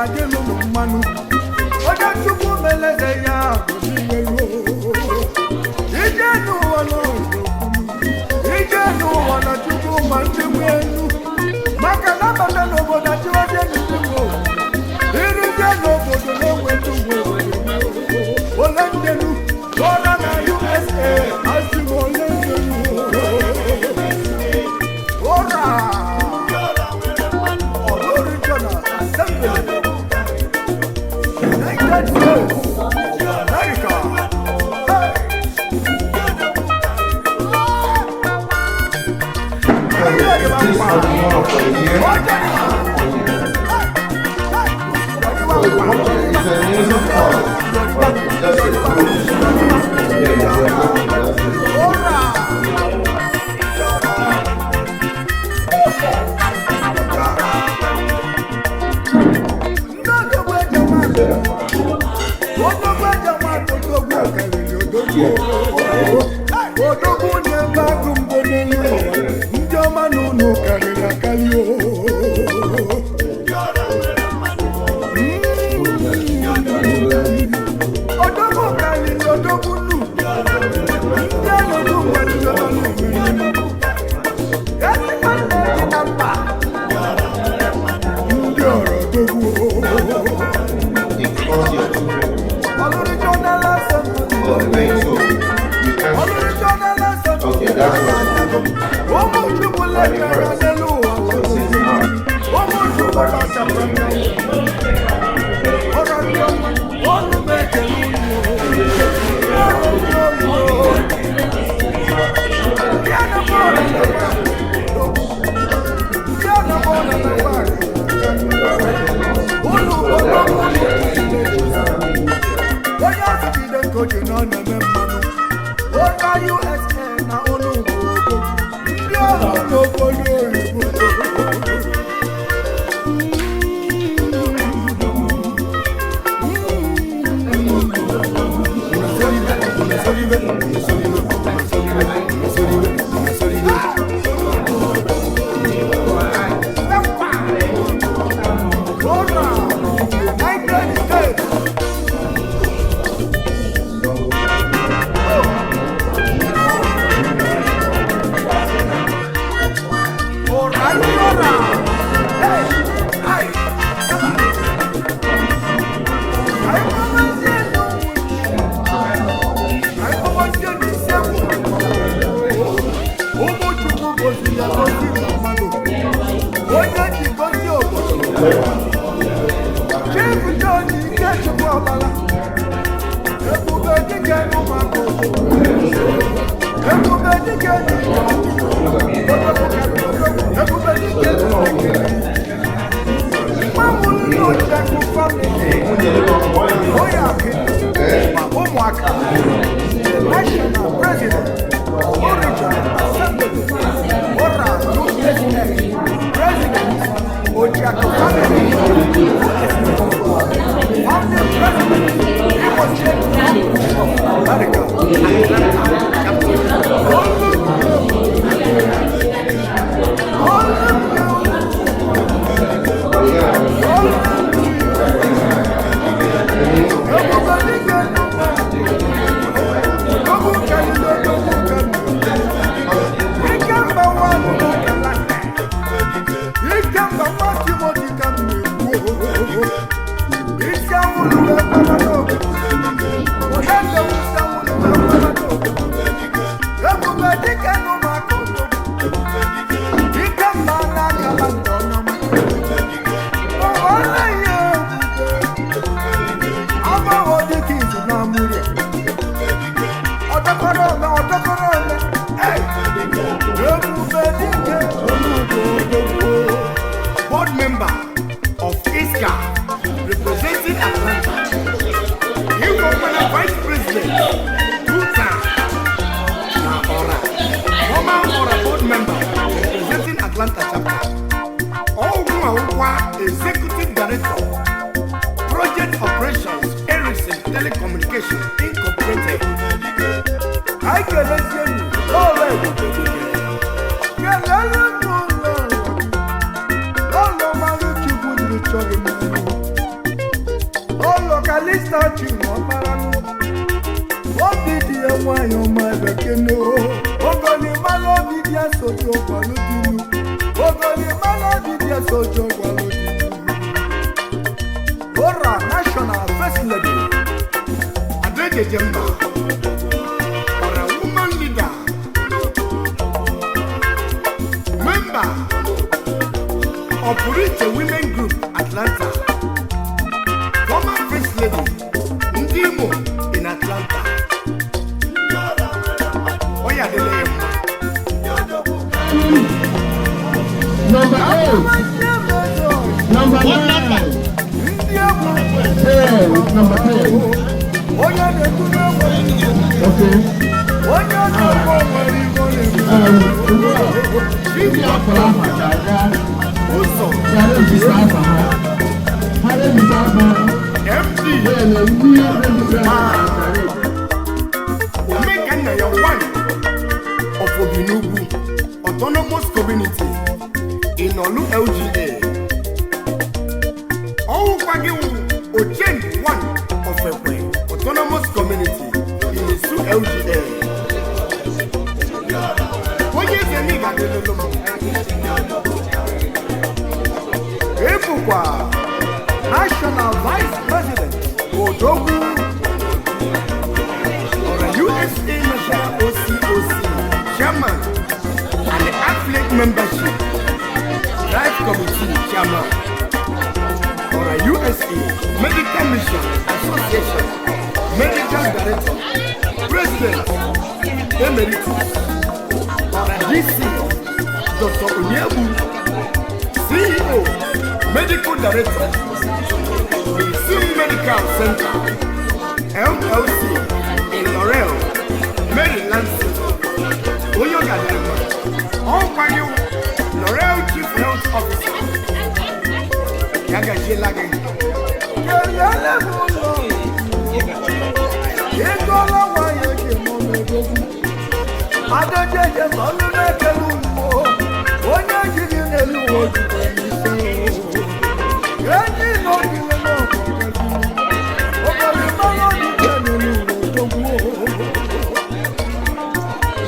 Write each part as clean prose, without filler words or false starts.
Ga-adịlụ ụmụ mmanụ onye Chukwu meleze ya goziwelu ije n'ụwa n'ụwa ije n'ụwa na Chukwu ma ndị nwe elu maka na abata n'obodo achịwazie ndị nwe iruje n'obodo na-enwe ndị nwe ole ndenu ọra na USA asị m ole ndenu ụra Original Assembly, United States, America. Hey! This is one of the year. So it's a music hall, but it's just a group. Yeah, it's a group. That's it. Odogwu na-ebe agụ mbọ n'elu ụwa, ndị ọma na unu karịrị akarị o. Odogwu karịrị odogwu nnu. Ndị ọnọdụ nwere ndị ọma na unu. Ezigbo nne dị na mba. Ndị ọrụ odogwu. It costs your children Ọlụrịjọ n'ala asọmpi. for the rain, so you can't. Ọlụrịjọ n'ala asọmpi. Okay, that's what Ụmụ Chukwu lekara n'elu ụwa. So since now, Ụmụ Chukwu gbasapụrụ. Ọrụ ndị ọma, ọnụ m ekele unu. Ọrụ ndị ọma. Ndị a na-akpọ ọrụ na-agba. Ndị a na-akpọ ọrụ na-agba. Unu bụ ọrụ unu. Onye asị jide nke o ji na ọ na-eme mmanụ. Onye USA na unu bụ ogo. Ndị ọrụ n'obodo oyibo. Rona, United States. Ora, ora. Hey, hey. Ụmụ Chukwu goziri agozi na mmadụ. Onye ji gozi obodo. Chief John Ikechukwu Ọbala. Ebube dike n'ụmụaka obodo. Ebube dike n'ụmụaka obodo. Ebube dike n'ụmụaka. Mmanwụ nnu Ojiakụ family. Onye ma ụmụaka. National President, Original Assembly, Ora USA, President, Ojiakụ family, Founding President, Imo State Congress of America, Board member of ISCA representing Atlanta. He was vice president two times na Ora. Former Ora board member representing Atlanta chapter. Ogwa executive director, project operations, Ericsson Telecommunication Incorporated. Anyị kelezienụ ọla ebube kelele n'ụlọ ụlọ mmanụ Chukwu jiri chọọ gị mmanụ. Sachi Ọkparanụ, obi dị ya nwayọ ma bekene. Ogolimara obi dị ya soju ọgwalụ dinu. Ogolimara obi dị ya soju ọgwalụ dinu. Ora National First Lady Adejeje Mba, Ọra Woman Leader, Member Ọpụrụiche Women Group Atlanta, former First Lady ndị Imo in Atlanta. Ọ ya adịla ya mma. Number 8, number 9, Ndị egwu 10, number 10. Onye na-eturu enwere Okay. onye na-egwu nwere igbo na-egwu. Ugbu a, ndị akpọrọ afa ga-aga Ụzọ ga-register afa ha. Ha register afa ha, MD then ndị register afa ha. Omekanna ya one of Obinugwu Autonomous Community in Olu LGA. Ọwụkwa gị wụ Ochen one of Ekwe Autonomous Community in Isu LGA. Onye eze n'ịga dịlụlụ m. Ịbụkwa National Vice President Odogwu Ọra USA National OCOC Chairman and the Affiliate Membership Drive Committee Chairman. Ọra USA Medical Mission Association Medical Director, President Emeritus. Ọra DC Dr. Onyebu, CEO, Medical Director, Sim Medical Center LLC in Laurel, Maryland City. Onye ọ ga-adịrị mma. Ọkwa gị wụ Laurel Chief Health Officer. Ya gajiela gị. Kelele m ụlọ ịgọla nwanyị ji mụ n'odogwu adojeje ma ọnụ na-ekele ugbo onye jiri n'elu ụwa ojukwu n'ise enyi na ogile n'ọgụ ogolimara odike n'elu ụwa odogwu.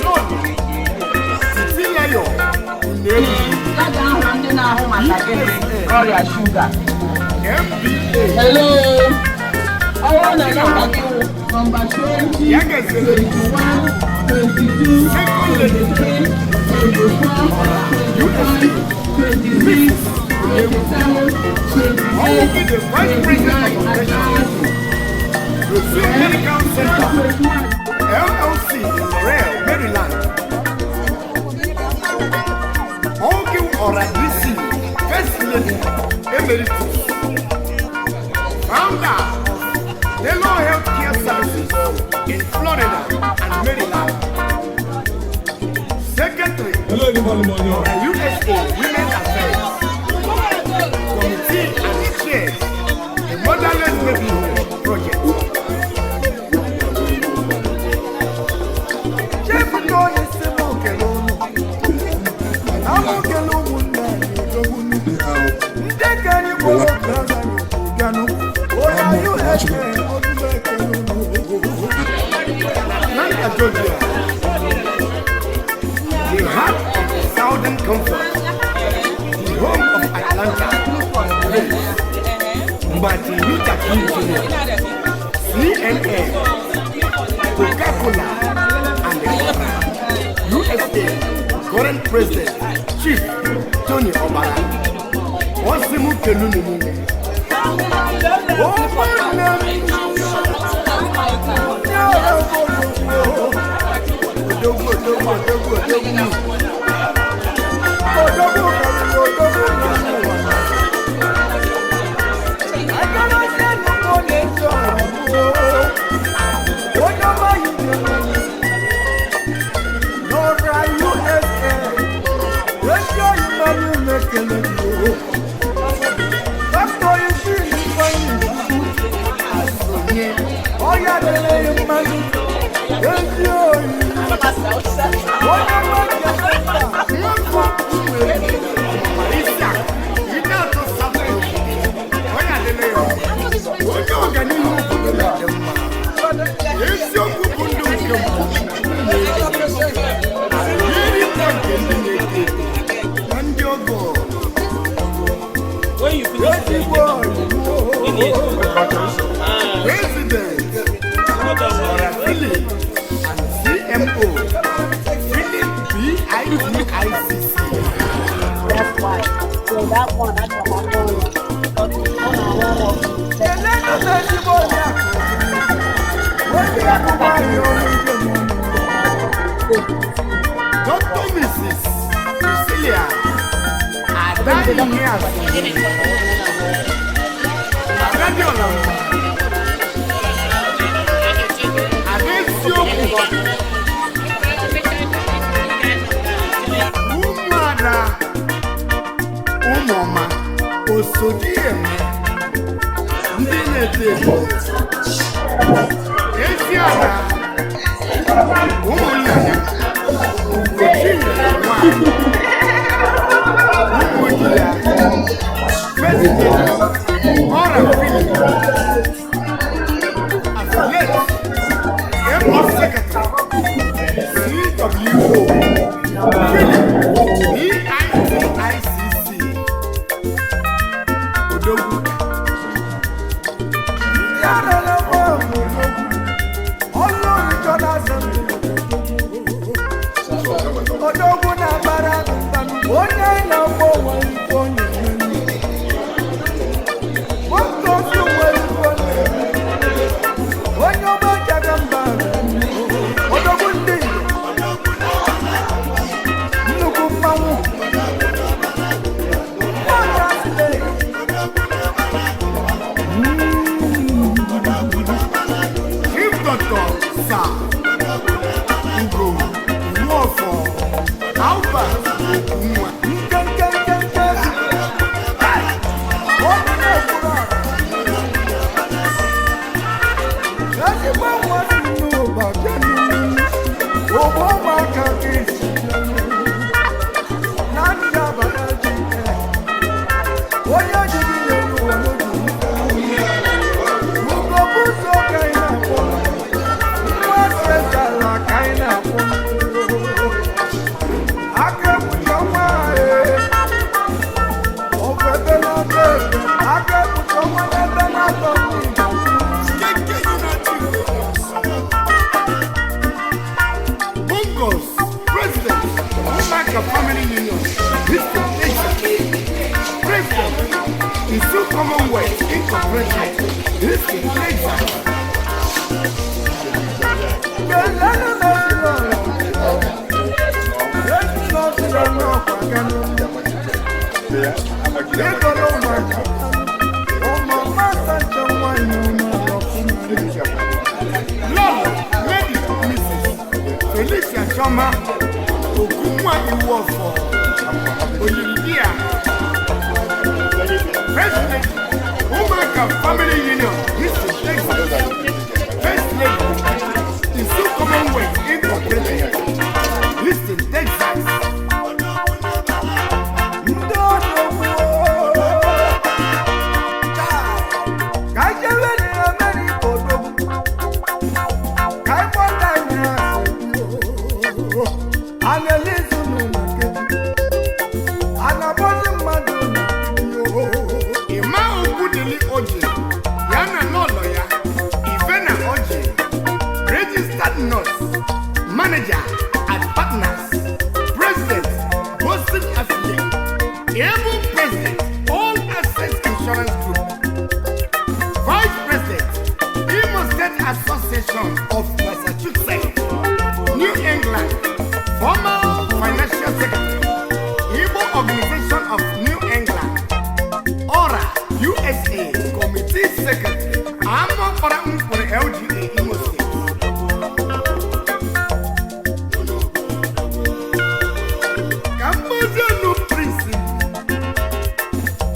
Lord Titilayo Unegbu, Ya ga-ahụ ndị na-ahụ maka gịnị ọrịa shuga. MBA. Hello. Ọ bụrụ na nọmba gị wụ nọmba 20, Ya gaziere gị. 21, 22, Second Lady 23, 24, 25, 26, 27, Ọwụ 28, gị the Vice President 29, of and National 30. Roseau Medical Center LLC in Laurel, Maryland. Ọwụ Ọra DC First Lady Emeritus. Founder of Nelo Healthcare Services in Florida and Maryland. Secretary Ọra USA Women Affairs Committee and Chair, the Motherless Baby Project. Chepụta onye si m okele ụnụ na m okele ụmụnne anyị odogwu ndị ka anyị gboro oge agaghị bịanụ onye USA ọdụm ekele ụnụ. Atlanta, Georgia, the heart of Southern Comfort, the home of Atlanta, Grace, Martin Luther King Jr., CNN, Coca-Cola, and the USA current president, Chief Tony Obara. Osimu Kelunu niile. Ụmụnne m ndị ọrụ odogwu odogwu odogwu odogwu odogwu karịrị odogwu n'ụwa akarazie n'ugbo na-ezo ọrụ onye ọma yiri n'ọra USA ezi oyi mmanụ na-ekele gị o Dr. Isi Ifeanyi ọya dere ya mmanụ ezi oyi onye mmadụ Nwafọ Umueri, Isiaq, Ideato South Onye adịla ya ọma. Onye ọganihu obodo na Eziokwu bụ ndụ nke mbụ. Erikwa nke ndị na-eto eto na ndị ọgọ. When you finish, Ezigbo ọyị. President Ora Philip and CMO Philip BITICC. That's why. So that one, that's what I'm doing. But on our own, Kelenụ m ezigbo oriakụ. Oriakụ nwanyị ọma ije m ọnụ. Dr. Mrs. Priscilla Adaihe Adadiola Adeziokwu Ụmụada Ụmụọma Osodieme ndị na-eto eto Eziada ụmụnna ya Ugochinyere nwanyị ụmụ di ya President Ora Philip Affiliate MO Secretary CWO Philip BITICC Odogwu. Ndị arara m obodo, ọlụrụ Jonathan Odogwu na-abara mba, onye na-agba nwere ife ọ na-eme. Nwoke otu nwere ife ọ na-eme. Onye ọma jaga mba, odogwu ndị Igbo, nnukwu mmanwụ. Nwata asịrị. Chief Doctor Sir Ugo Nwofo Albert Okunwa. Nkenkenkenke. Onye na-ekwuru ọra. Ezigbo nwa si n'ụba bịa n'ugwu. Ụgbọ ụmụaka gị si bịa n'ugwu. Na ndị abara ji ike. Onye ji gị n'elu ụwa n'oge ike. Ugo bụ ụzọ ka anyị na-akpọ. Nwa si ala ka anyị na-akpọ. Aka ekpuchi ọnwa ee. Ofe ebe na-atọ ebe. Aka ekpuchi ọnwa n'ebe na-atọ mmiri. Keke United Bongos President Ụmụaka Family Union Houston, Texas. President Isu Commonwealth Incorporated Houston, Texas. Kelenụ m ezinụlọ. Ezinụlọ siri n'ọkwa ganụ. Ịgọrọ ụmụaka. Ụmụ masa nche nwanyị ụlọ ọfụma. Lọlọ Lady Mrs. Felicia Chioma Okunwa Iwofo Oyindia President Ụmụaka Family Union Houston, Texas. First Lady Isu Commonwealth Incorporated Houston, Texas. Ndị odogwu. Ka anyị jebe n'Amerika odogwu. Ka anyị kpọta anyị asị. A na-elizu n'ụlọ nkịtị. A na-akpọzi mmadụ n'ụlọ. Ịma Okwudili Oji ya na n'ụlọ ya Ivena Oji registered nurse manager at Partners President Boston affiliate able president All Access Insurance Group Vice President Imo State Association of Massachusetts New England former financial secretary Igbo Organization of New England Ora USA Committee Secretary Amokpara Mkpụrụ LGA Imo State. Ka mgbazi enu Prince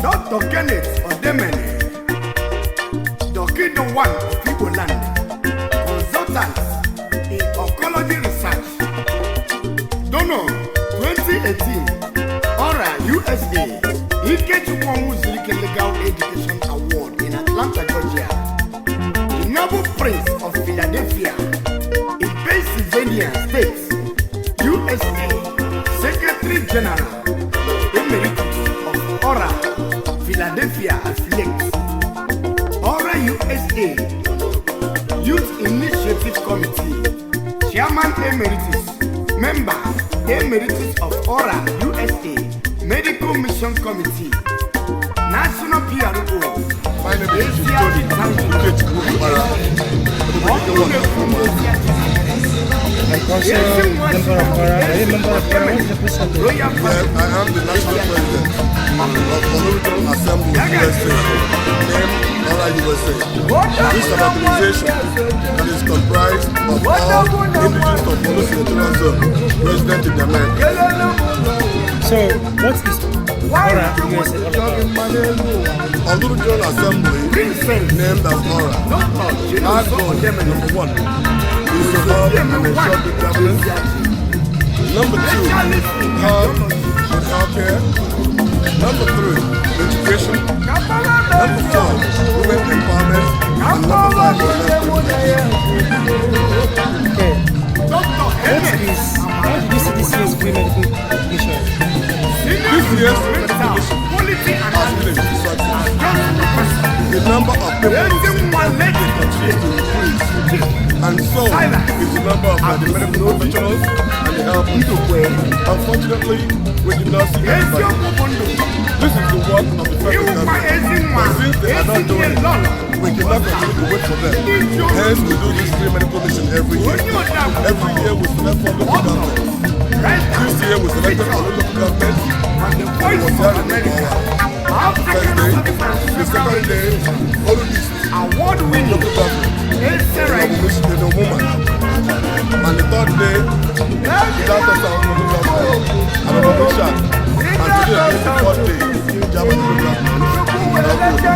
Dr. Kenneth Odemene Dokido One of Igbo Land Consultant in Pennsylvania State, USA, Secretary General Emeritus of ORA, Philadelphia Affiliate, ORA USA, Youth Initiative Committee, Chairman Emeritus, Member Emeritus of ORA USA, Medical Mission Committee, National PRO, My name is Chief Tony Ikechukwu Okpara. And also, member of ORA. Are you a member of ORA? What is the position? Royal Yes, I am the national president of Orlu Regional Assembly USA, named ORA USA. This is an organization that is comprised of all indigenous of Orlu Senatorial Zone resident in the Americas. So, what is ORA USA all about? Orlu Regional Assembly, named as ORA, our goal, number one, is to help and ensure good governance. Number two, help with healthcare. Number three, education. Number four, women empowerment. And number five, less. Okay. How did you see this year's free medical mission? This year's medical mission has been a huge success. The number of people who continues to increase, and so is the number of the medical professionals and the health people. Unfortunately, we did not see everybody. This is the work of the federal government, but since they are not doing it, we cannot continue to wait for them. Hence, we do this free medical mission every year. Every year, we select four local governments. This year, we selected four local governments. And it was held in Owa. First day, the second day, Orlu East, local government, in Omuma. And the third day, Delta South local government, and Onomisha. And today is the fourth day, Java local government, and Ogun.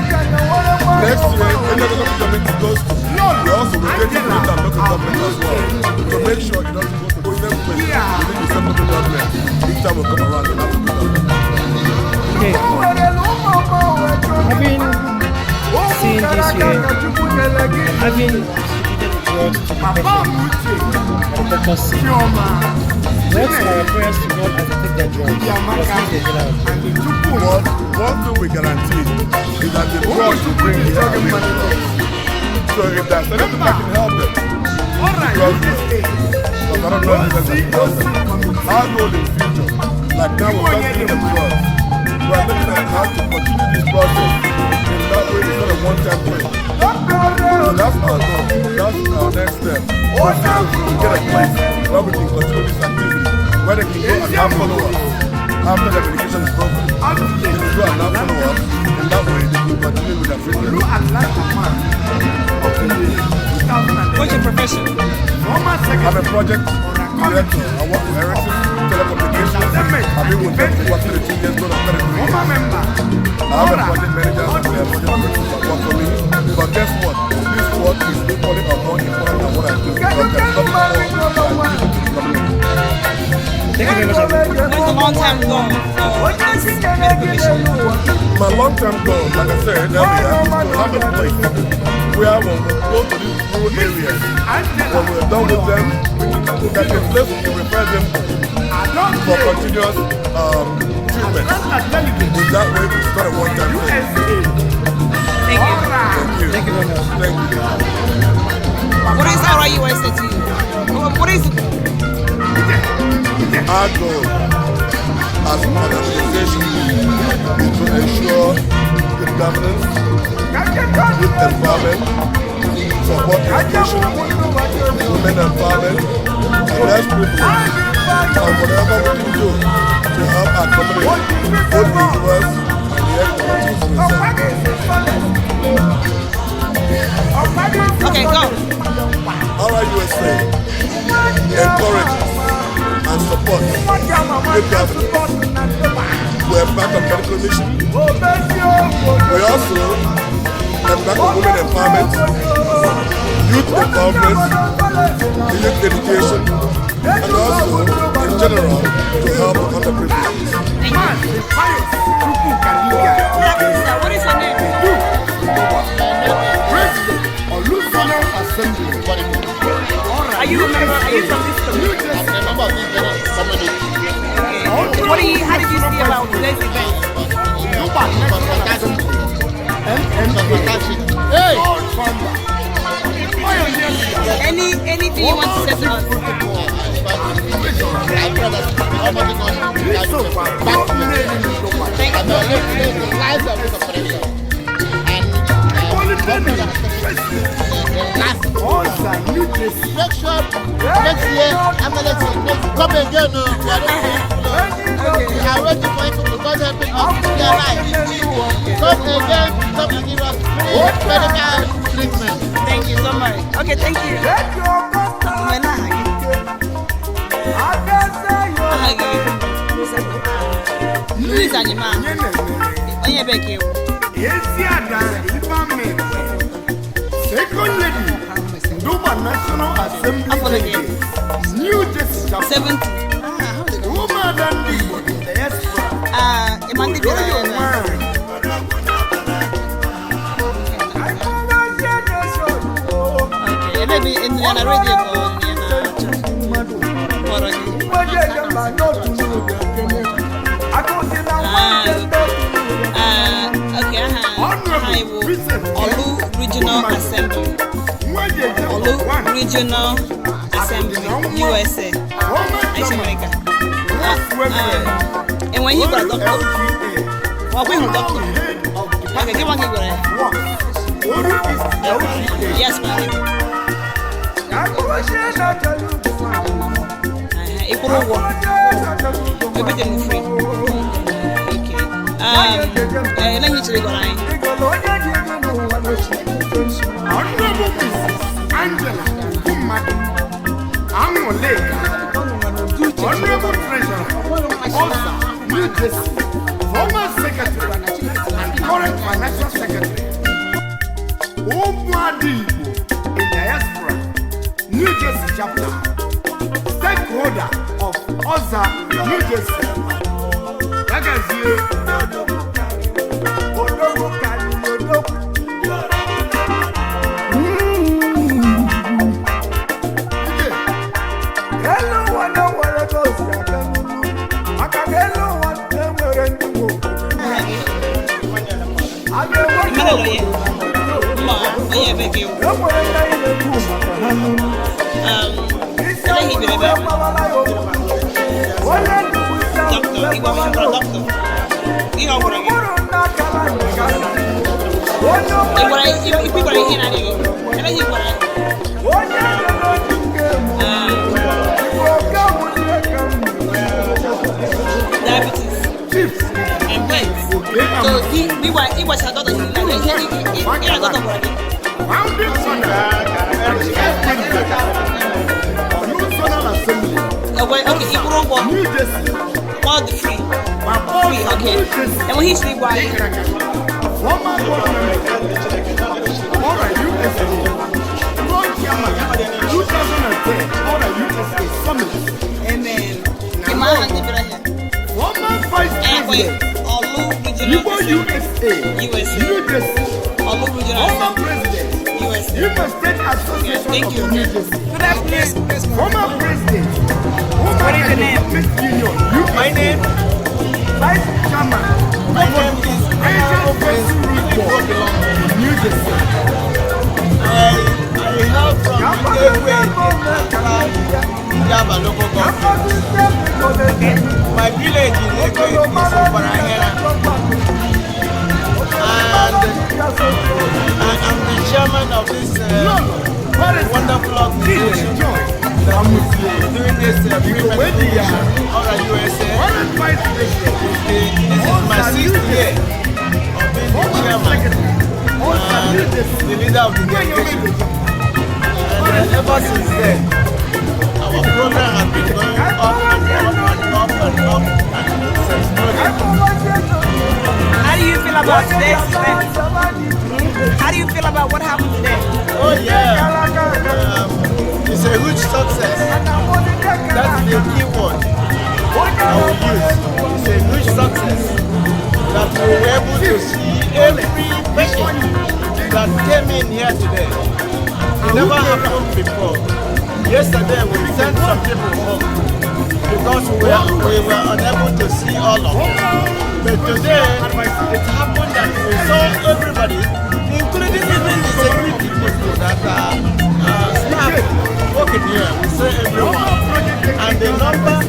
Next year, any other local government it goes to, we also rotate it with that local government as well, to make sure it doesn't go to the same place within the same local government. Each time we come around, they have to do that. Okay. Having seen this year, having distributed the drugs to the patients and the doctors see, what are your prayers to God as they take their drugs? Because things they get out. But one thing we guarantee is that the drugs we bring here are real drugs. So if there's anything that can help them, the drugs will. Because I don't know anything that can help them. Our goal in the future, like now we're just giving them drugs, we are looking at how to continue this process. In that way, it's not a one-time thing. So that's our goal. That's our next step. So soon we get a place where we can continue this activity, where they can go and have follow-ups after the medication is over. They can go and have follow-ups, and that way they can continue with their treatment. What's your profession? I'm a project director. I work for Ericsson Telecommunications. I've been with them for 32 years, going on 33 years. I'm a project manager, and a project director that work for me. But guess what? This work is equally or more important than what I do, because there's nothing more that I'm giving to the community. Thank you very much. What's the long-term goal for this medical mission? My long-term goal, like I said earlier, is to have a place where when we go to these rural areas, when we're done with them, that the place we can refer them to for continuous treatment. In that way, it's not a one-time thing. Thank you. Thank you. Thank you very much. Thank you. What is ORA USA to you? What is it? Our goal as an organization is to ensure good governance, youth empowerment, support education, women empowerment, and less privilege, and whatever we can do to help our community, both in the US and the communities. Okay, go. ORA USA encourages and supports good governance. We embark on medical mission. We also embark on women empowerment, youth empowerment, youth education, and also, in general, to help the underprivileged. What is your name? President Olusola Assembly. Are you you from this community? I'm a member of this very community. Okay. What do you, how did you see about today's event? It was fantastic. It was fantastic. Hey! Anything you want to say to us? I pray that Almighty God will back Thank I mean, the lives of this operation. And the last make sure next year, after next year, come again. No, we are not Okay. We are waiting for you to God helping us to be alive. Come again, come and give us free medical treatment. Thank you so much. Okay, thank you. Nwere aha gị? Aha gị? Louis Anyima. Onye ebe ka ị wụ? Eziada Ifeanyi, Second Lady, Nduba National Assembly Afọ gị? Delegate, New Jersey Chapter, 70. Umuada Ndị Igbo in Diaspora, Ah, ị ma ndị bịara Oyo ebe a? Nwanyị. Okay, ebe bụ ị nụrụ ya na redio ka ọ nụrụ ya na chọọchị? Kpọrọ gị? Ah, ah, okay, aha anyị wụ Olu Regional Assembly. Olu Regional Assembly, USA. Anyị si America. Ah, ah, enwe ihe ị gwara dọkịta? Ọ kwa ịhụrụ dọkịta? Okay, gị nwa gị gwara ya? Yes, ma'am. Aha, ị kwụrụ ụgwọ? Everything is free. Okay. Ele ihe ị chere gwara anyị? Honorable Mrs. Angela Ogummadu Anwuleka, Honorable Treasurer, Osa, New Jersey, former Secretary and current Financial Secretary, Umuada Igbo in Diaspora, New Jersey Chapter, stakeholder of Oza, New Jersey. Gagazie. Elu ụwa na nwere ka o si aga n'ugwu, maka na elu ụwa na-enwere ndị nwe obodo. Aha gị? A ga-enwe ndị Emmanuel onye? obodo. Mma, onye ebe ka ị wụ? E nwere ndị anyị na-ekwu maka ha n'ugwu. Isi Ele ihe ị bịara ebe a? agbawala ya okwu. Onye nnukwu isi ahụ Dọkịta, ị gwara agbawala dọkịta? Ihe ọ gwara gị? Gburugburu ndị akara ndị ka nna. Onye Ị gwara ị gwara ihe na-adịghị? Ele ihe ị gwara ya? onye nọ n'otu nke mụ. Ah, Igbo oke nwụrụ ka m. diabetes and weight. So, ị gwachara dọkịta ihe ihe ihe na dọkịta gwara gị? Founding father and chief president of National Assembly, Okay, ị kwụrụ ụgwọ? New Jersey, All the free. Papa Free, okay. New Jersey, Enweghị isi ịgwa anyị? former board member, Ora USA, board chairman, 2010, Ora USA Summit, Amen. Ị ma aha ndị bịara here? former vice Anyị akpọ ya president, Olu Regional Igbo Assembly. USA, USA. New Jersey, Olu Regional former Assembly. president, USA. Imo State Association Thank of you. New Jersey, Good afternoon. former president, Women What is your and name? Development Union, USA, My name, Vice Chairman, my name is Asian Prince Root Board, New Jersey. I hail from Ekwe, Njaba local government. My village in Ekwe is Oparahera, and I am the chairman of this wonderful organization that is doing this free medical Ora USA. Current Vice President, This is my sixth year of being the chairman and the leader of the delegation. And ever since then, our program has been going up and up and up and up and it's exploding. How do you feel about today's event? How do you feel about what happened today? Oh yeah, it's a huge success. That's the key word I will use. It's a huge success that we were able to see every patient that came in here today. It never happened before. Yesterday we sent some people home because we were unable to see all of them. But today it happened that we saw everybody, including even the security people that are staff working here. We saw everyone, and the number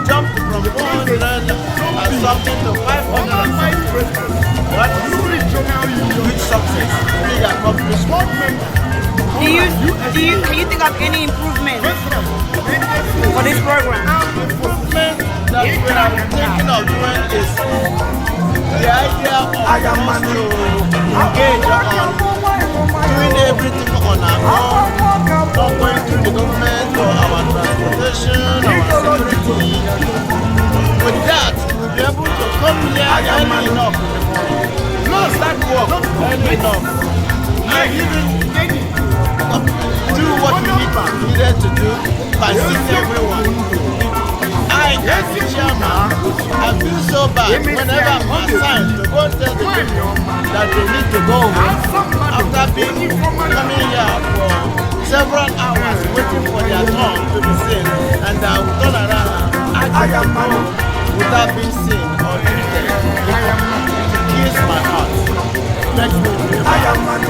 jumped from 400 and something to 500 and something. That is huge success, big accomplishment. Can you think of any improvement for this program? Improvement that we are thinking of doing is the idea of us to engage on doing everything on our own, not going through the government for our transportation, our security. With that, we'll be able to come here early enough in the morning, start work early enough, and even do what we needed to do by seeing everyone. I, as the chairman, I feel so bad whenever I'm assigned to go and tell the people that they need to go home after being coming here for several hours waiting for their turn to be seen, and I will turn around and ask them to go without being seen or treated. It kills my heart. It makes me feel bad.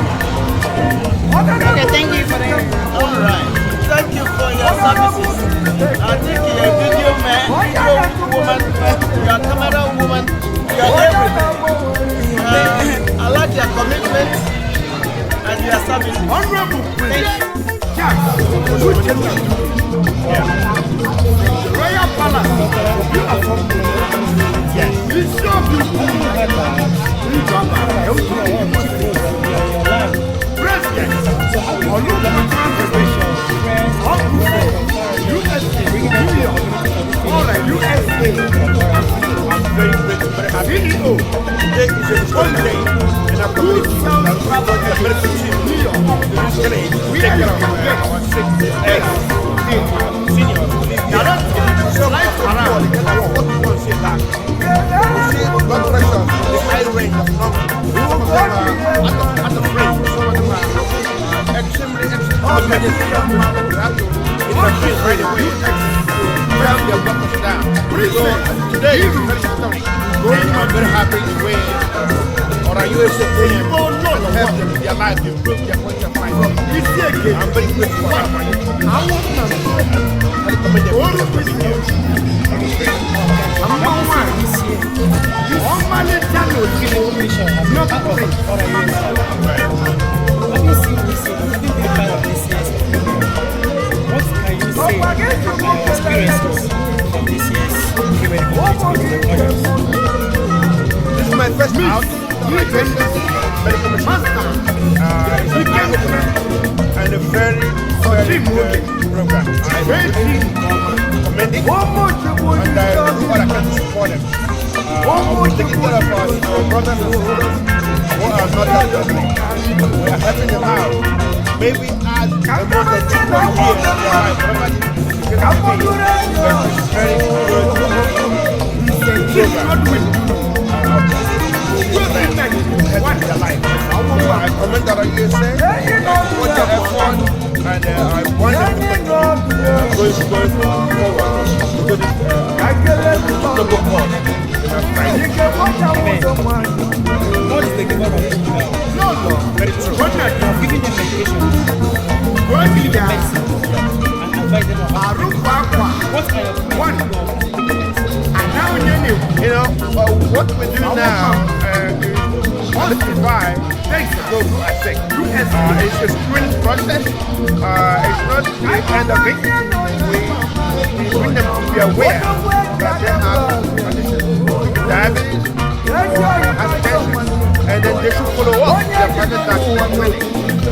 Okay, thank you for that. All right. Thank you for your services. I think you're a video man, video woman, you're a camera woman, you're everything. I like your commitment and your services. Honorable Thank you. Royal Palace. Yes. President, USA, New York, all right, USA. I'm very grateful, very happy. CEO, today is a holiday, and I'm coming to the medical team, New York, to take care of our sick seniors. So life around, what we see that. We see blood pressure, the high range of numbers. Some of them are out of range, some of them are extremely, extremely we have to intervene right away to calm their blood pressure down. So today is very historic. I'm very happy the way our USA team help them in their life, improve their quality of life. I'm very grateful for that. I commend them for being here. Having seen this year, having been part of this year's program, what can you say about your experiences from this year's medical treatment with the others? This is my first out, my first medical mission. It's an eye-opener and a very, very good program. I really commend it, and I do what I can to support them. We're taking care of our brothers and sisters who are not that struggling. We are helping them out. Maybe add more than 2 years of their life, whatever the case may be. But it's very good program. Their life. So I commend our USA for their effort, and I want them to continue going forward to this global cause. Amen. God is the giver of all. Very true. You have given them medication, given them medicine, and advise them on how to take it. What are your plans? You know, what we do now is identify those who are sick. It's a screening process. It's not the end of it. We bring them to be aware that they have conditions, diabetes, or hypertension, and then they should follow up their private clinic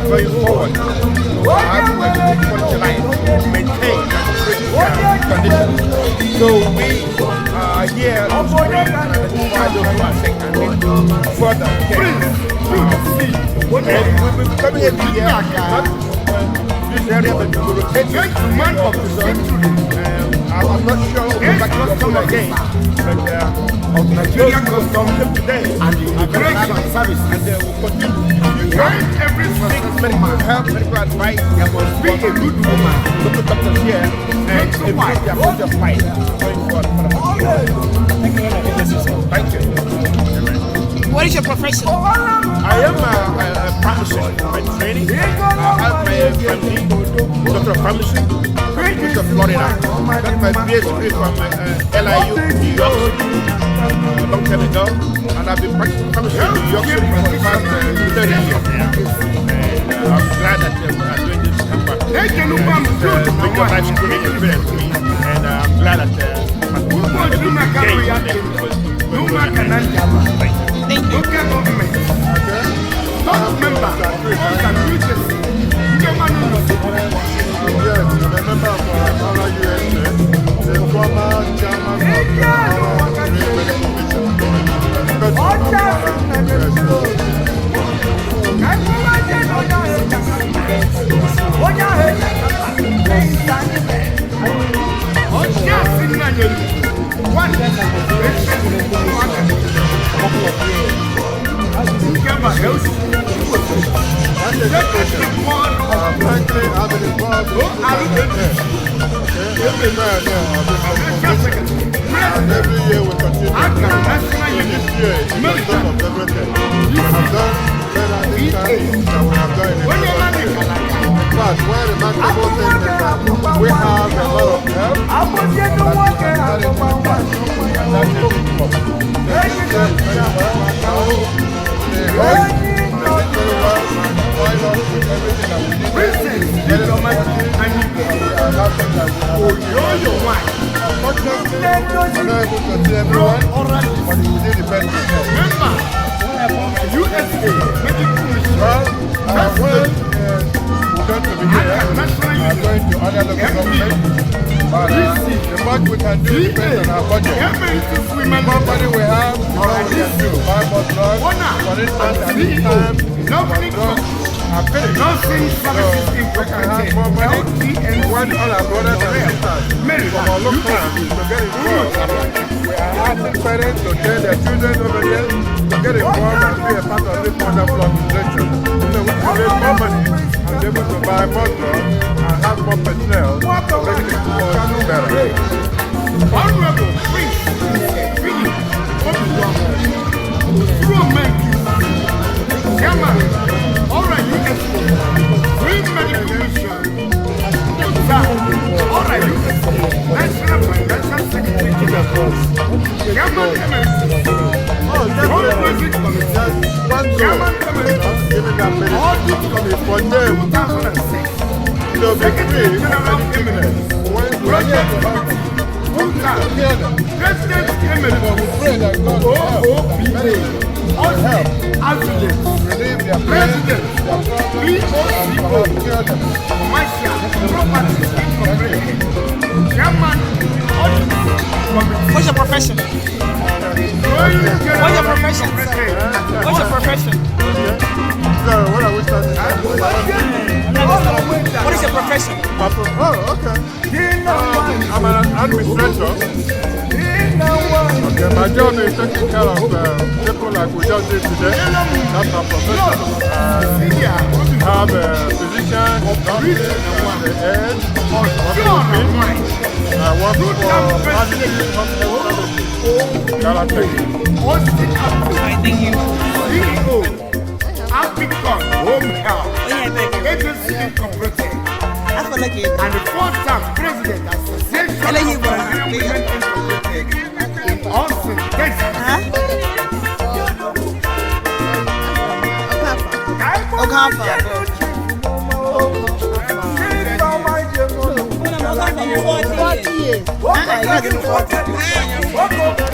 going forward. Have a good quality life, maintain and treat their conditions. So we are here to screen and identify those who are sick and need further care. And we will be coming every year, not this area, but we rotate. Gentleman of the century. I'm not sure we'll be back to Ofu again, but of Nigerian custom today and the immigration service. And we'll continue. Behind every Seek successful medical man, help, medical advice. there must be a good woman. Local doctors here and improve their quality of life going forward. Thank you very much. Thank you. What is your profession? I am a pharmacist by training. I have my MD, Doctor of Pharmacy, from University of Florida. Got my BA degree from LIU, New York City, a long time ago. And I've been practicing pharmacy in New York City for the past 30 years now. And I'm glad that we are doing this campaign. It's a major life schooling experience for me. And I'm glad that I'm able to engage in it. Thank you. Local government. Third member, Yes, I'm a member of Anambra USA, the former chairman of the Anambra Medical Mission. That's education. Frankly, I've been involved in every year of this organization. And every year we continue. This year is the top of everything. We have done better this time than we have done in the previous year. In fact, one remarkable thing is that we have a lot of help that we are starting to impact. And that is important. The system is very well now. The host, they did very well and joined us with everything that we needed. Very supportive, and we are happy that we have achieved. Unfortunately, we're not able to see everyone, but we did the best we can. Well, when we're going to be here, we are going to other local governments, but the much we can do depends on our budget. The more money we have, the more we can do. Buy more drugs, for instance, at this time, our drugs are finished. So we can have more money. We want all our brothers and sisters from our local to get involved. We are asking parents to tell their children over there to get involved and be a part of this wonderful organization. So we can raise more money and be able to buy more drugs and have more personnel to make this work better. Honorable Prince Philip Obiwa, Chairman, Ora USA, Free Medical Mission, Ora USA, National Financial Secretary General, Chairman Emeritus, Fundraising Committee, Chairman Emeritus, Audit Committee, For them 2006, to be Secretary free of General any Emeritus, sickness when we Project are Committee, 2000, President But we Emeritus, pray that God will help and OOPA, medicine will help Austin relieve their pain, President, their problems, and POCO, perhaps cure them. Commercial Properties Incorporated, Chairman, Audit Committee, What's your profession? What's your profession, sir? What's your profession? Okay. So, what are we starting now? What is your profession? Oh, okay. I'm an administrator. Okay, my job is taking care of people like we just did today. That's my profession. I have a physician, nurses, and the head working with me. I work for Attitude Hospital Services, Galatech. Alright, thank you. CEO, African Home Health Oh, yeah, thank you. Agency Incorporated, I feel like it. and the fourth-time President Association Hello, of you were. Nigerian Women Incorporated in Austin, Texas. Huh? Okafor. 40 years. Uh-uh, you got 40.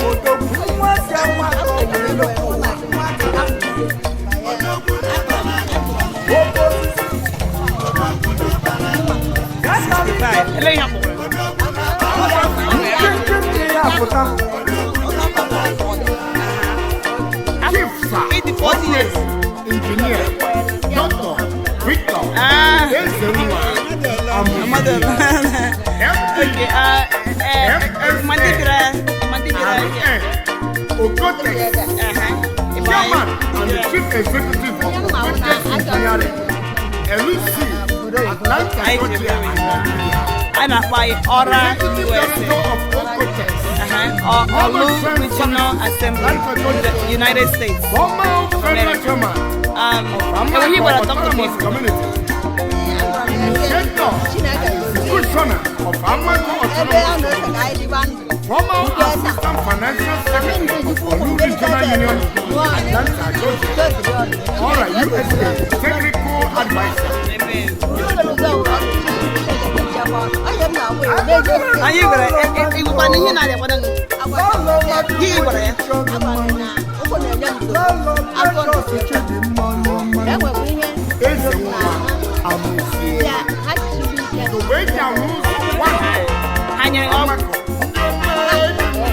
Hello, you Chief Sir, 40 years. Engineer, Doctor Victor Ah. Ezenwa, Mmadụ. Okay, ma ndị bịara here. Okote, Chairman and the Chief Executive of Okote Engineering, LC, Atlanta, Georgia, and Nigeria. A na-akpọ anyị Ọra Executive USA. Director of Okote, Olu Regional Assembly, the United States. Former Federal Chairman Enweghị of gwara Dr. Autonomous Peter. Community, Initiator and Institutioner of Amako Autonomous Community, former Assistant Financial Secretary of Olu Regional Union, Atlanta, Georgia, Ora USA Technical Advisor. Amen. Anyị gwara ịgwụkwa na ihe na-arịa kwado gị gwara ya. Eze nwa Amuzie. Ogbe eji ahụ ụzọ one Ha nyere ọgwụ.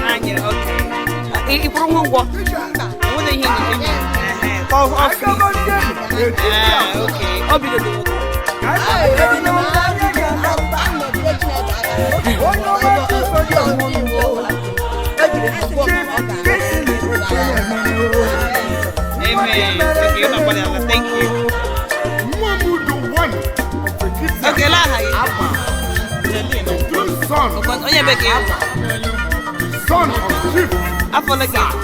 Ha nyere, okay. Ị kwụrụ nwa ụgwọ? Enweghị ihe ị na-enye. Ka ọ free. Ah, okay. Ọ bidoro ụgwọ. Amen. Okay, you're not bad. Thank you. Nwamudu one of the Kitchen Okay, laa aha gị. Abba, the true son Onye ebe ka ị bụ? son of Chief Afọ ole ka ị dị?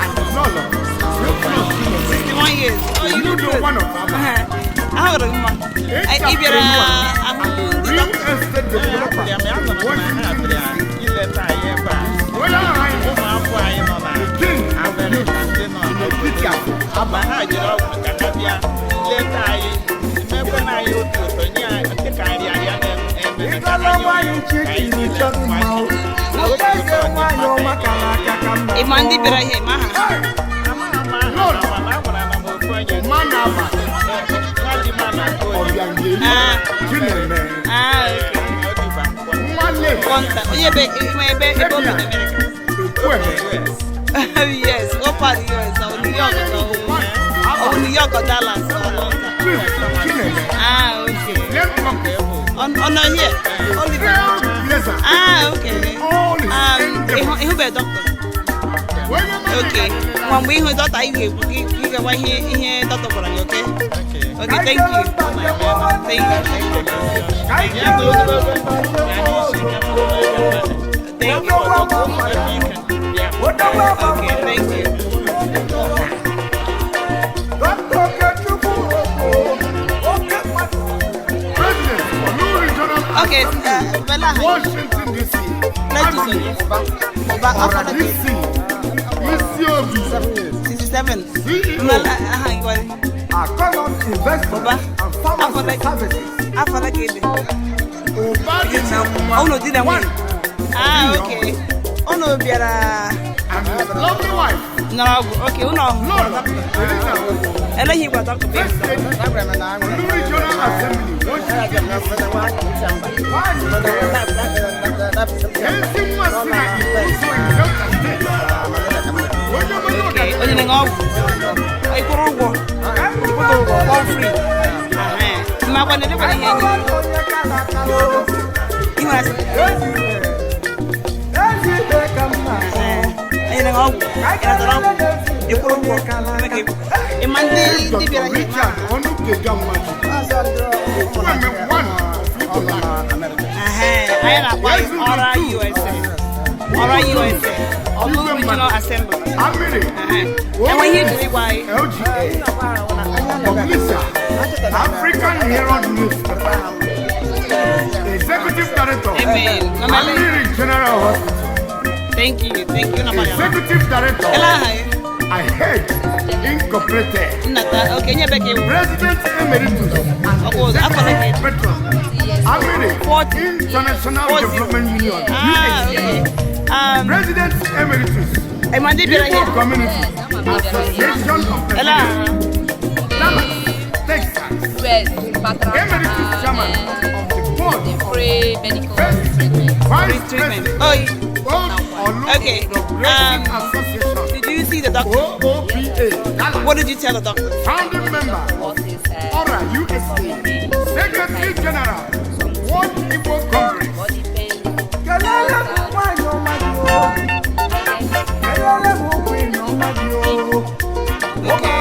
and Lolo, Theophilus Chinese. 61 years. Oh, you look Nwamudu good. one of Abba, Ahụrụ gị mma. Ị bịara ahụ ndị real dọkịta. estate developer in Washington, D.C. Royal Highness, the King of Youth in Ethiopia, Abba. Ị ma ndị bịara ihe ma ha? Lord, Manaba, Obiangeli, Ah. Chineme, Ah, okay. Nwale, Kwanta. Onye ebe ị ma ebe ebe o bi n'Amerika? Ekwueme, Yes, what part of US? Or New York or New York or Dallas or London. Chief Chineme, Ah, okay. Lemcock, On here. Oliver. Trailblazer, Ah, okay. all his endeavors. Ịhụ be dọkịta. Okay. Nwa mgbe ịhụ dọkịta ị ga-ekwu gị ị ga-agwa ihe ihe dọkịta gwara gị, okay? Okay, thank you. Thank you. Thank you. Okay, thank you. President for New Regional Okay, Bella, Washington, D.C. Let's do Ọba Ora afọ D.C. Isiobi, 67. CEO, Bella, aha, gị gwara. Akọlọ Investment Ọba and Pharmacy Services. Afọ ole ka ị dị? Obadina Unu di na nwunye? Ah, okay. Unu bịara and his lovely wife, nọrọ ọgwụ. Okay, unu ọhụrụ Lord dọkịta. Elisa, Eleghị gwa dọkịta. First Lady, New Regional Assembly, Washington, D.C. Ezi nwa si na Ikuzo in Delta State. Onye ọma Okay, onye na-enye ọgwụ. Ị kwụrụ ụgwọ. Ị kwụrụ ụgwọ, all free. Ma gwa na edekwana ihe enyi. Ị nwere asị. Onye na-enye ọgwụ. Ị natara ọgwụ. Ị kwụrụ ụgwọ. Ị ma ndị ndị bịara Dr. ihe? Richard Onukega Mmaji, Okwueme one of Igbo land. Anyị na-akpọ anyị Ọra USA. Ọra USA. Olu Regional Assembly. Amiri, Enwe ihe ijiri gwa anyị. LGA, Publisher, African Herald Newspaper, Executive Director, Amen. Mama Lee. Amiri General Hospital, Thank you. Thank you. Nabaya. Executive Director, Ele aha gị? I Head Incorporated, Nnata. Okay, nye bekee. President Emeritus and Ọkwụ ụzọ. Afọ ole ka ị dị? Executive Patron, Amiri 40. International 40. Development Union, Ah, USA, okay. President Emeritus, Ị ma ndị bịara Igbo ihe? Community Association of Ele aha. Nigeria, Dallas, Texas, Emeritus Chairman of the Board of Free medical First treatment. Vice Treatment. President, Oh, Old Olu Okay, Progressive Association, did you see the doctor? OOPA, Dallas, What did you tell the doctor? founding member of ORA USA, Secretary General, World Igbo Congress. Body pain, Kelele m nwanyị ọma dị o. Kelele m queen ọma dị o. Okay.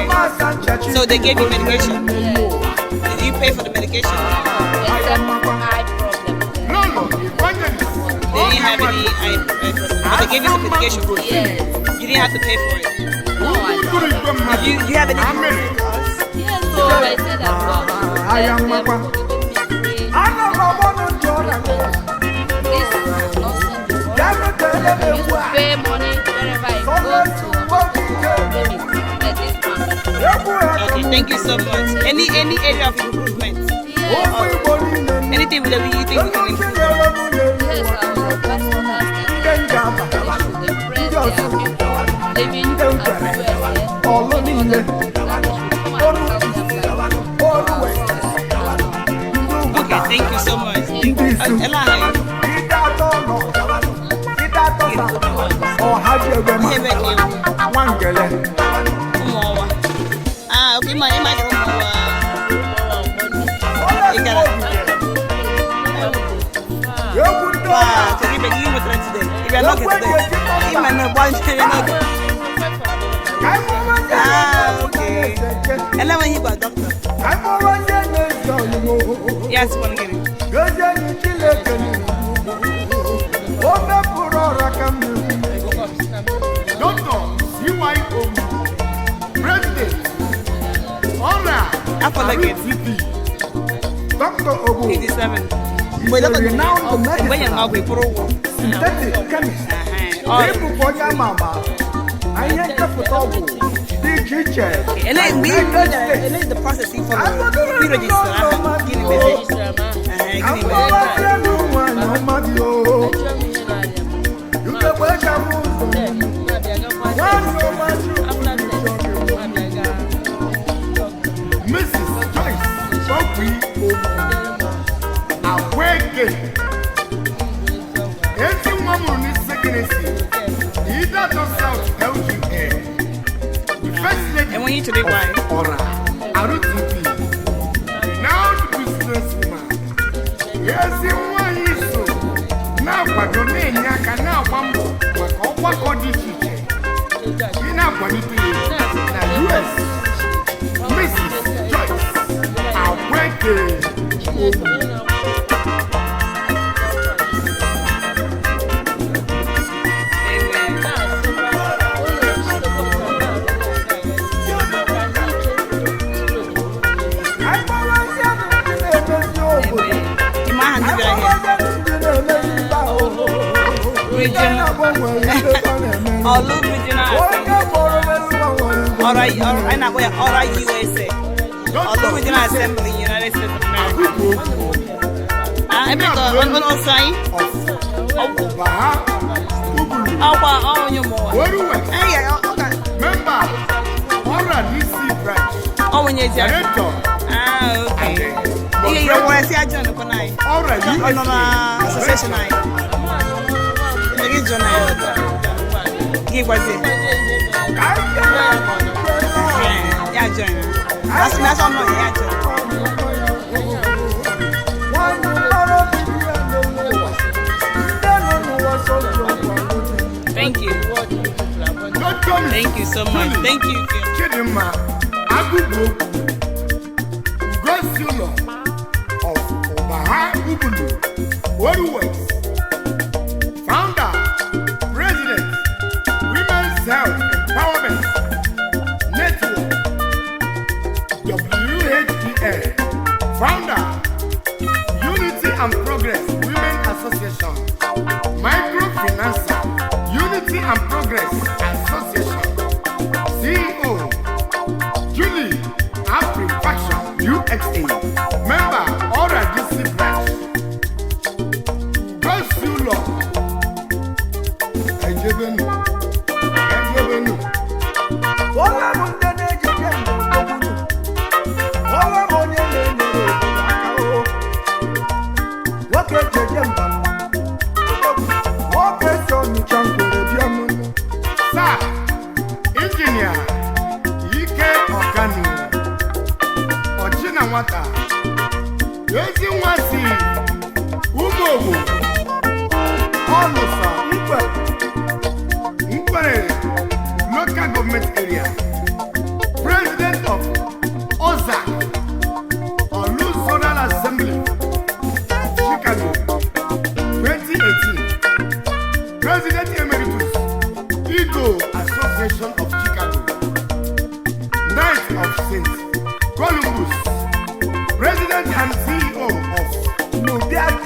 So they gave you medication. Did you pay for the medication? Except eye problem. Lolo Evangelist. They didn't have any eye problem, but they gave you some medication. Yes. You didn't have to pay for it. No, I don't. Do you have any? Yes, so I said that God should bless them for giving me free. Ana m agbọ n'ntị ọrịa m. This is not seen before. Ya nụtele m I used egwu to a. pay money wherever I go to claim it. But this one, Egwu a ka Okay, m thank you so much. Any area of improvement? yes, ụmụ Igbo niile nụ. Anything that you think we can improve? yes, I will advise other states Ndị Njaba, they should impress their people living at USA. Ọlụ niile, That they should come and help their family. Ọlụ West, Okay, thank you so much. Ndị Isu, Ella, hi. Ide atọ nọ, Ide atọ sa, Ọha ji egbe ma, Ihe ebe ka ewu. Nwangele. Ụmụọwa. Ah, okay, ịma ịma gara ụmụọwa. Ị gara. Egwu ndị Wow, ọha. kedu ibe gị nwetara today? Ị bịa n'oge today? Ịma na gba nchere n'oge. Ka anyị mụwazie Ah, okay. Ele nweghị gwa dọkịta. ka anyị mụwazie na-eze ọyịmụ. Ya sịkwa gịnị? Gozie anyị Chineke n'ihu. O mepụrụ ọra ka mmiri. Dr. C.Y. Omu, President, Ọra Afọ ole gị? RTP. Dr. Obu 87. is Mgbe a dọkịta renowned mgbe nyere m medicinal ọgwụ ị kwụrụ ụgwọ. synthetic chemist. Ọ- Ịbụkwa onye ama ama na ihe nchepụta ọgwụ dị iche iche. Ele mgbe ị United States. ele the process ị follow ị register aha gịnị mere? Ehe, Ka gịnị mere? mkpọrọ nwanyị ọma dị o. Ugegbe eji ama ụzọ. Nwanyị ọma dị Mrs. Joyce Okwi Omu, Aweke. Ezi nwa mụrụ n'Isekenesi, Idato South LGA. The First Lady Enweghị ị chọrọ ịgwa anyị? of Ọra, RTP. Renowned businesswoman. Ezi nwanyị so na-akwado na-enye aka na-agba mbọ maka ọgbakọ dị iche iche. Ị na-akwalite ya na US. Mrs. Joyce Aweke Omu. Anyị kpọrọzie ndị na-emezi obodo. Ịma aha ndị Anyị bịara here? kpọrọzie ndị na-emezi mba o. Ndị Regional na-agbanwe ife ọ na-eme. Ọlụ Regional Onye Assembly. kpọrọ elu gbanwere ife. Ọra ọra anyị na-akpọ ya Ọra USA. Ọlụ Regional Assembly, United States of America. Ah, ebe ka ọ ọ ọsọ anyị? Ọba Ubulu Ọkwa ọ onye ụmụnwa. Oru West, Anyị ga ọ ga member Ọra DC branch, ọ onye ezi aka. director Ah, okay. Ihe ihe nwere si ajọ nụkọ na anyị. Ọra Ọ nọ na USA. association anyị. Ị gị jọ na ya. Gị gwazie. Ya join. Asị na asọ nọ ya join. Nwanyị mkpọrọ biri ya n'elu ụwa. Ndị nọ n'ụwa sọsọ ọgwụ. Thank you. Dr. Mrs. Thank you so much. Thank you. Chidinma Agụgụ Ugosi ụlọ of Ọbaha Ubulu Oru West, founder, president, Women's Health Empowerment Network, WHEN, founder, Unity and Progress Women Association, microfinancer, Unity and Progress Association, CEO, Julie Afri Faction UXA, member, Ora DC branch. Gosi ụlọ, Ejebenu, Ejebenu. Onye bụ ndị na-ejije mgbe ogbunu. Onye bụ onye na-enyere obodo aka o. Nwoke jeje mba. Nwoke si Ọnịcha ngwere bịa mụ. Sir, Injinia Ike Ọkanu, Ọchị na nwata, ezi nwa si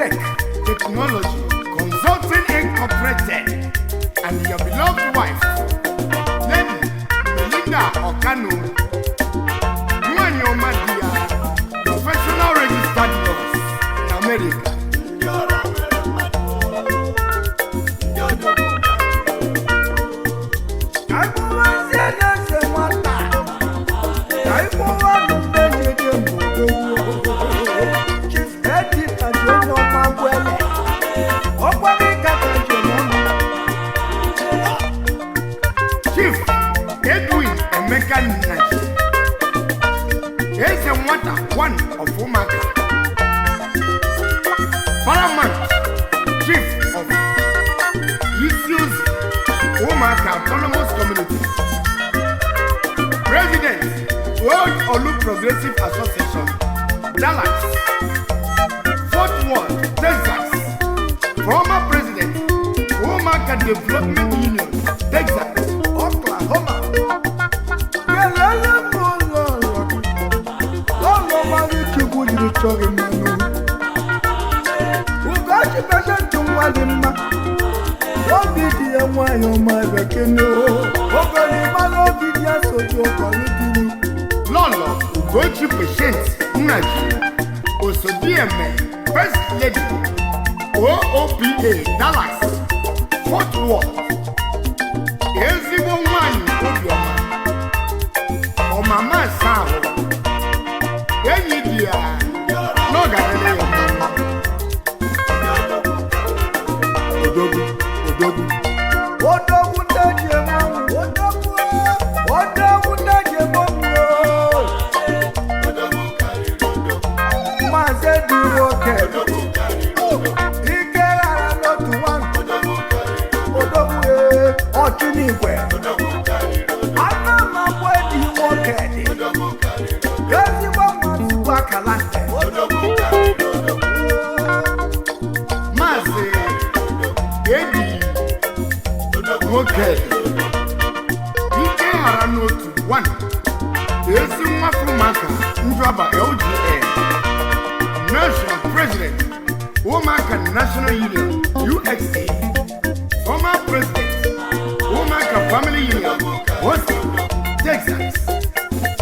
Tech Technology Consulting Incorporated, and your beloved wife, Lady Melinda Okano, nwanyị ọma di ya, professional registered nurse in America. Chief Edwin Emeka Nnaji, Eze Nwata one of Ụmụaka, Paramount Chief of Isiuzi Ụmụaka Autonomous Community, President, World Olu Progressive Association, Dallas, Fort Worth, Texas, former President, Ụmụaka Development Union, Texas, Oklahoma. Kelele m ụlọ ụlọ gị, ụlọ mmadụ Chukwu jiri chọọ gị mmanụ. Ugochi pesentị nwa dị mma, obi dị ya nwayọọ ma ebe kene o. Ogoli mmanụ obi dị ya soju ọkọlụ duru. Lọlọ Ugochi Patient Nnaji, Osodieme, First Lady, OOPA Dallas, Fort Worth. Ezigbo nwanyị obiọma, ọmama asa ahụ, enyi dị ya n'ọgadịrị ya mma. Odogwu, odogwu. Odogwu ndị eji eme ọnwụ, odogwu, odogwu ndị eji eme ọnwụ. Maazị Edu nwoke, ike ghara n'otu nwa, odogwu ee, ọchụ n'igwe. Anụ m akpọ Edu nwoke dị, ezigbo mmadụ bụ akala nte. Maazị Ebi nwoke, ike ghara n'otu one, ezi nwafọ ụmụaka Njọba LGA, National President, Ụmụaka National Union, USA, former President, Ụmụaka Family Union, Houston, Texas,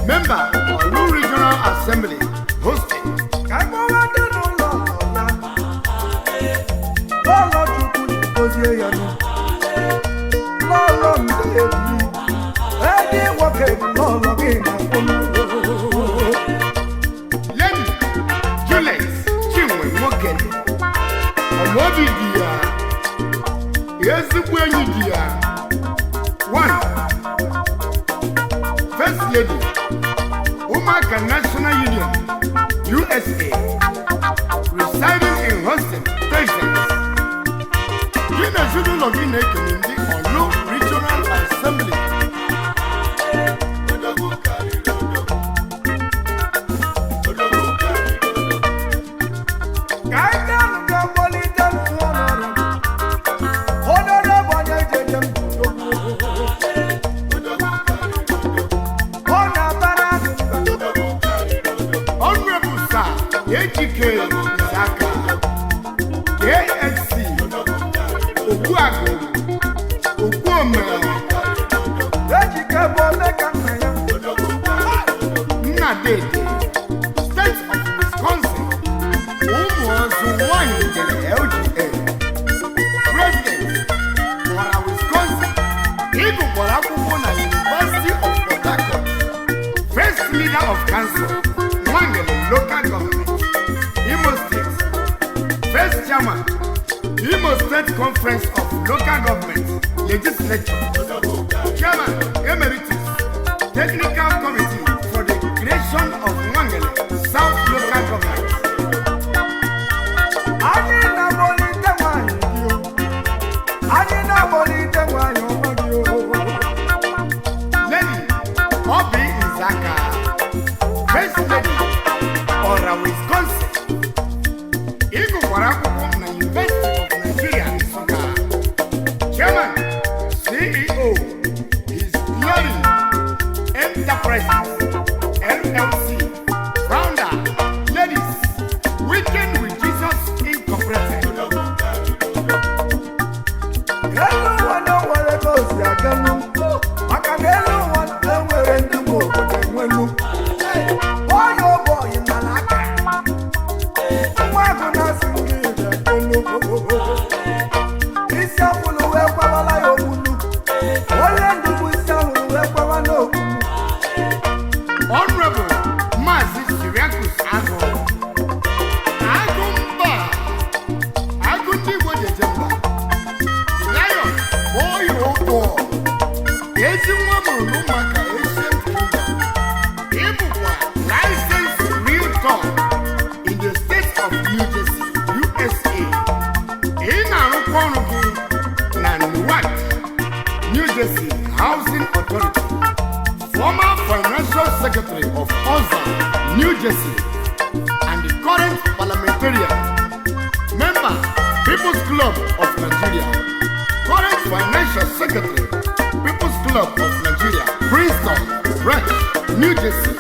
member, Olu Regional Assembly, Houston. Ka anyị dị n'ụlọ ya, lọlọ Chukwu ji gozie ya nụ. Lọlọ ndị ebi, edi nwoke bụ lọlọ gị na mkpụrụ. Lady Juliet Chinwe nwoke, ọmọbi di ya, ezigbo enyi di ya, one, First Lady, Ụmụaka National Union, USA, residing in Houston, Texas. Gị na ezinụlọ gị na-ekele ndị Olu Regional Assembly. Ka anyị gaa nụ kpọlite n'ụlọ ọrụ. Honorable onye jeje m ọ na-abara gị mba. Honorable Sir Ejike Nzaka, KSC, Ogbuagụ, Ogbuome, Ejike bụ omeka nna ya. Nnadede, State of Wisconsin, ụmụ ọzọ nwanyị jere LGA, President, Ọra Wisconsin, ịgụkwara akwụkwọ na University of Port Harcourt, First Leader of Council, Nwangele Local Government, Imo State, First Chairman, Imo State Conference of Local Government Legislature, Chairman Emeritus, Technical Committee for the creation of Nwangele South Local Government. Anyị na-akpọlite nwanyị gị o. Anyị na-akpọlite nwanyị ọma gị o. Lady Obi Nzaka, First Lady, Ọra Wisconsin. Ịgụkwara akwụkwọ na University of Nigeria, Nsụka. Chairman, CEO, His Glory Enterprises, LLC. ọrụ gị na Newark, New Jersey Housing Authority, former financial secretary of OZA, New Jersey, and the current parliamentarian, member, People's Club of Nigeria, current financial secretary, People's Club of Nigeria, Princeton Branch, New Jersey,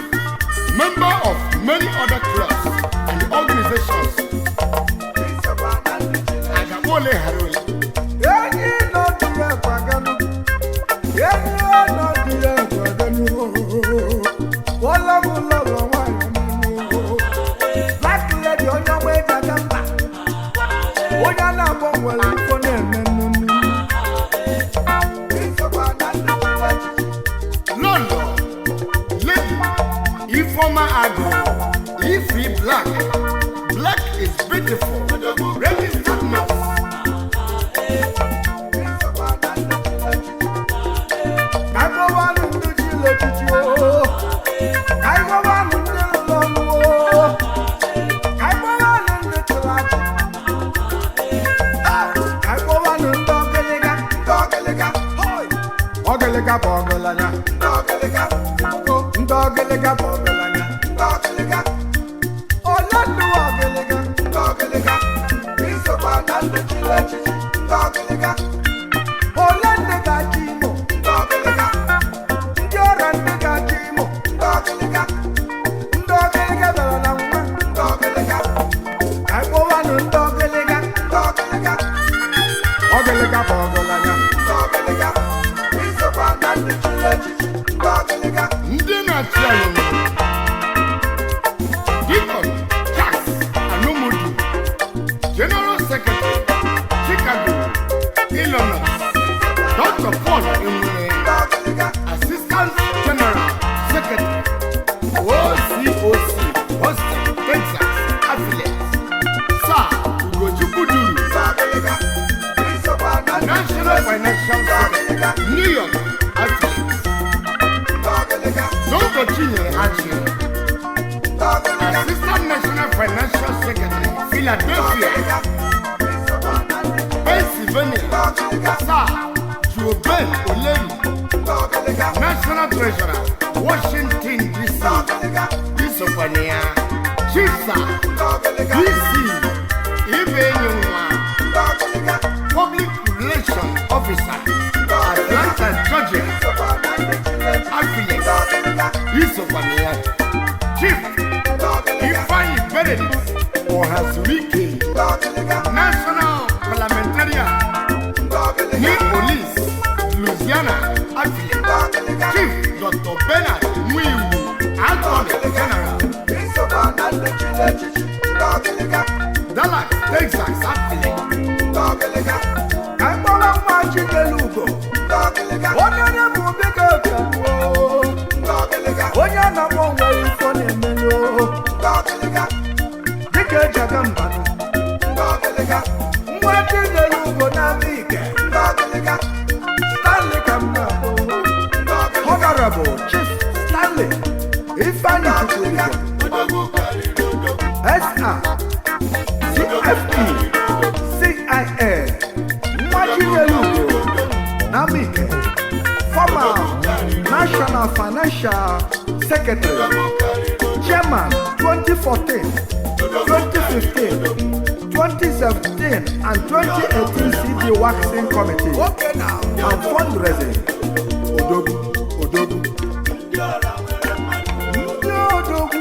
member of many other clubs and organizations. Agabole Harule. Enyi nọ dị ya kwaganụ. Enyi nọ dị ya kwaganụ. Bọ́lá mú lọ́lọ́ nwayọ̀ nínú. Black lady onye ọma eji aga mba. Onye a na-akpọ nwere ifo na-eme nnụnụ. London, Lady Ifeoma Agu, Ife Black. Black is beautiful. Registered nurse. Ka anyị gọwanụ ndị chịrị echichi oo. Ka anyị gọwanụ ndị rụrụ ọrụ oo. Ka anyị gọwanụ ndị chịrị achị. Ah! Ka anyị gọwanụ ndị ọgịlịga, ndị ọgịlịga, hoi! Ọgịlịga bụ ọgịlanya. Ndị ọgịlịga, ndị ọgịlịga bụ ọgịlanya. Ndị ọgịlịga. Ole ndị ọgịlịga, ndị ọgịlịga. Isokwa na ndị chịrị echichi, ndị ọgịlịga. Ole ndị ga-achị Imo? Ndị ọgịlịga. Ndị ọrịa ndị ga-achị Imo? Ndị ọgịlịga. Ndị ọgịlịga bịara na nwa. Ndị ọgịlịga. Ka anyị kpọwanụ ndị ọgịlịga. Ndị ọgịlịga. Ọgịlịga bụ ọgịlanya. Ndị ọgịlịga. Isokwa na ndị chịrị echichi. Ndị ọgịlịga. Ndị na-achị anyị nọ. Deacon Charles Anumudu, General Secretary, Chicago, Illinois. Dr. Paul Enwere, Assistant General Secretary, OCOC, Boston, Texas, Affiliate. Sir Ugochukwu Duru, National Financial Secretary, New York, Affiliate. Dr. Chinyere Achi, Assistant National Financial Secretary, Philadelphia, Pennsylvania. Sir Joben Oleri, National Treasurer, Washington, D.C. Isopania, Chief Sir D.C. Ibenyenwa, Public Relations Officer, Atlanta, Georgia, Affiliate, Isopania, Chief Ifeanyi Benedict Ohazurike, National Parliamentarian, New Orleans, Louisiana, Affiliate, Chief Dr. Bernard Nwiwu, Attorney General, Dallas, Texas, Affiliate. Ka anyị kpọrọ nwa Chidelu Ugo. Onye na-ebu biko bịaruo. Onye na-akpọ nwere ifo na-emenụ. Dịka eji aga mbanụ. Nwa Chidelu Ugo na-ama ike. Stanley ka m na-akpọ. Honorable Chief Stanley Ifeanyi Chukwurugo. SR CFE CIA Nwa Chidelu Ugo Namike, former National Financial Secretary, Chairman 2014, 2015, 2017, and 2018 CD Waxing Committee and Fundraising. Odogwu, Odogwu. Ndị Odogwu.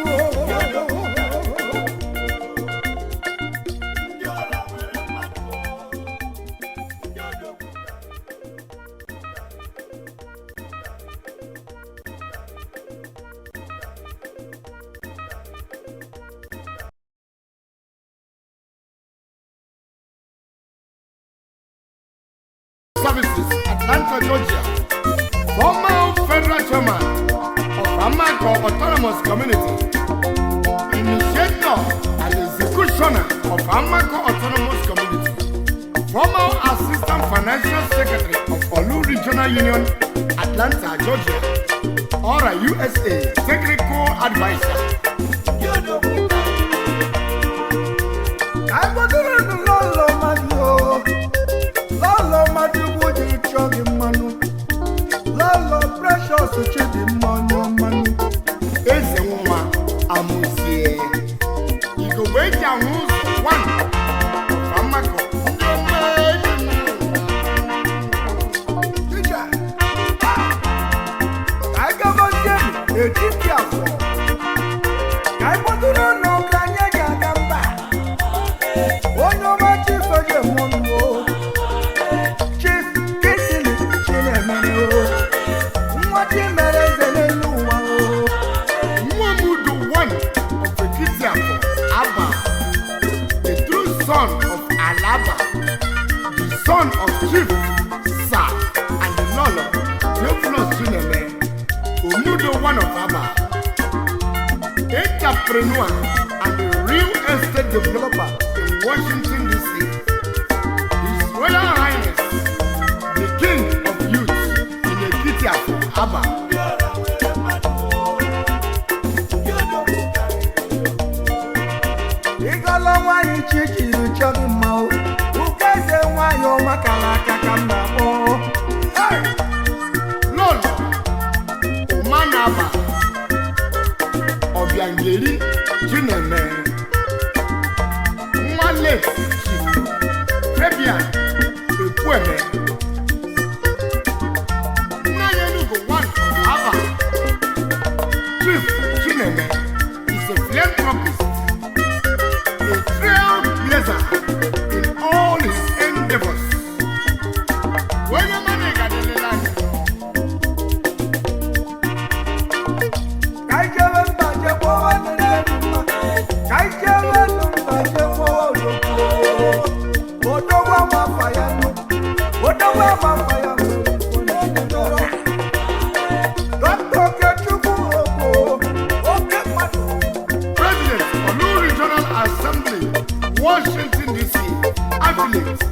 Services, Atlanta, Georgia. Former federal chairman of Amako Autonomous Community, initiator and executioner of Amako Autonomous Community, former assistant financial secretary of Olu Regional Union, Atlanta, Georgia, ORA USA technical advisor. Ka anyị kpọtụrụ ndụ n'ụlọ mmadụ o. Son of Chief Sir and Lolo Theophilus Chineme, Umudo one of Aba, entrepreneur and a real estate developer in Washington, D.C. His Royal Highness, the King of Youth in Ekitiafo, Aba. Ịgọlọ nwanyị chi jiri chọ gị mma o. Ukeze nwanyị ọma kara aka ka m na-akpọ. Hey! Lolo Umanaba Obiangeri Chineme, nwa late Chief Fabian Ekwueme, nna ya Enugu one of Aba. Chief Chineme is a philanthropist, a trailblazer in all his endeavors. Onye mmadụ ga-adịrịla anyị. Ka anyị jebe mba jee kpọwa nne dị mma. Ka anyị jebe nụ mba jee kpọwa odogwu. Odogwu ama afa ya nụ. Odogwu ama afa ya nụ. Dr. Okechukwu Ogbo, oke mmadụ. President Olu Regional Assembly, Washington DC, Affiliate,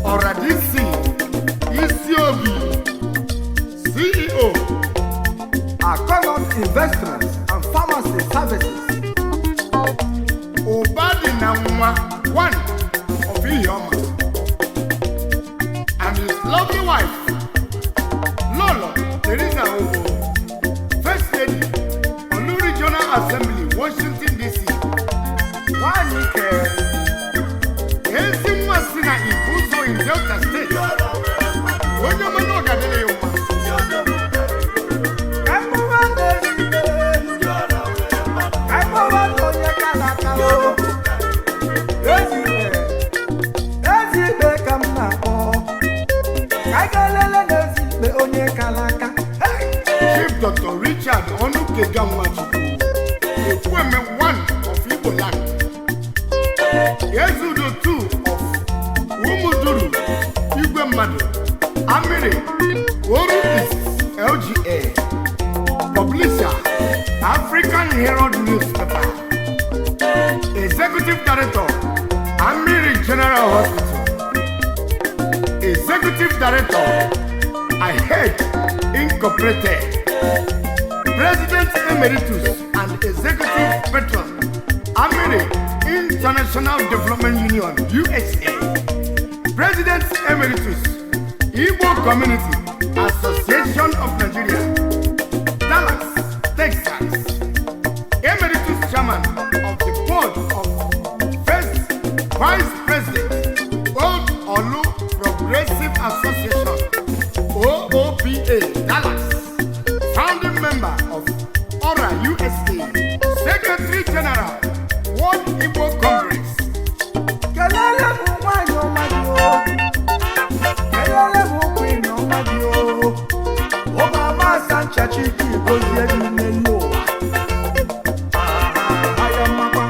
Ora DC, Isiobi, CEO, Acolon Investments and Pharmacy Services. Ubadina Nwa, one of Ihioma, and his lovely wife, Lolo Teresa Ogo, First Lady, Olu Regional Assembly, Washington DC. Nwanyị ike. Ezi nwa si na Ibuzo in Delta State. Onye ọma na ọ ga-adịrị ya mma. Ka anyị kpọwa n'ezigbo. Ka anyị kpọwa n'onye kara aka o. Ezigbo. Ezigbo ka m na-akpọ. Ka anyị gaa lele n'ezigbo onye kara aka. Hey! Chief Dr. Richard Onukega Nwachukwu, Ekwueme one of Igbo land, Ezudo two of Umuduru, Igwe Mmadụ, Amiri, Oru East, LGA, Publisher, African Herald Newspaper, Executive Director, Amiri General Hospital, Executive Director, IHED Incorporated, President Emeritus and Executive Patron, Amiri International Development Union, USA, President Emeritus, Igbo Community Association of Nigeria, Dallas, Texas, Emeritus Chairman of the Board of First Vice President, Old Olu Progressive Association, OOPA, Dallas, founding member of ORA USA, Secretary General, World Igbo Congress. Kelele m nwanyị ọma gị o. Kelele m queen ọma gị o. Ụmụ ama nchachi ji gozie gị n'elu ụwa. Ah, aya mmakwa.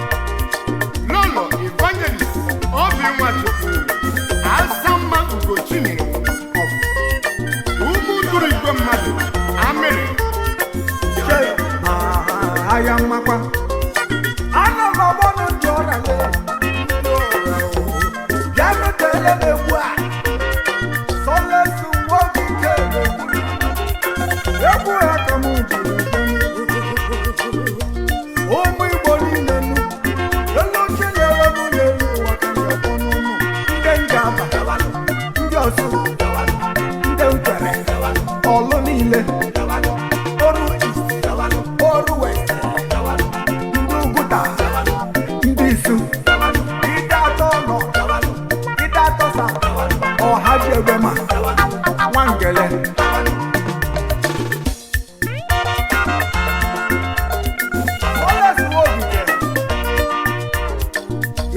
Lolo Evangelist Obi Nwachukwu, Asamma Ugochinyere of Umuduru Igwe Mmadụ, Amịrị. Che, ah, aya mmakwa. Ana m agbọ na ndị ọrịa le. Ndị ọrịa o. Bịanụ tele m egwu a. Sọlesu nwoke ike na-egwu. Egwu a ka m jiri bịa. Ụmụ Igbo niile nụ. Elu Chinyere m n'elu ụwa ka m ga-akpọ n'ụnụ. Ndị Njaba, ndị Ọsụ, ndị Nkwere, Ọlụ niile, Oru East, Oru West, ndị Ugwuta, ndị Isu, Ide atọ nọ, Ide atọ sa, Ọha ji Egbema, Nwangele. Olesu Ogige,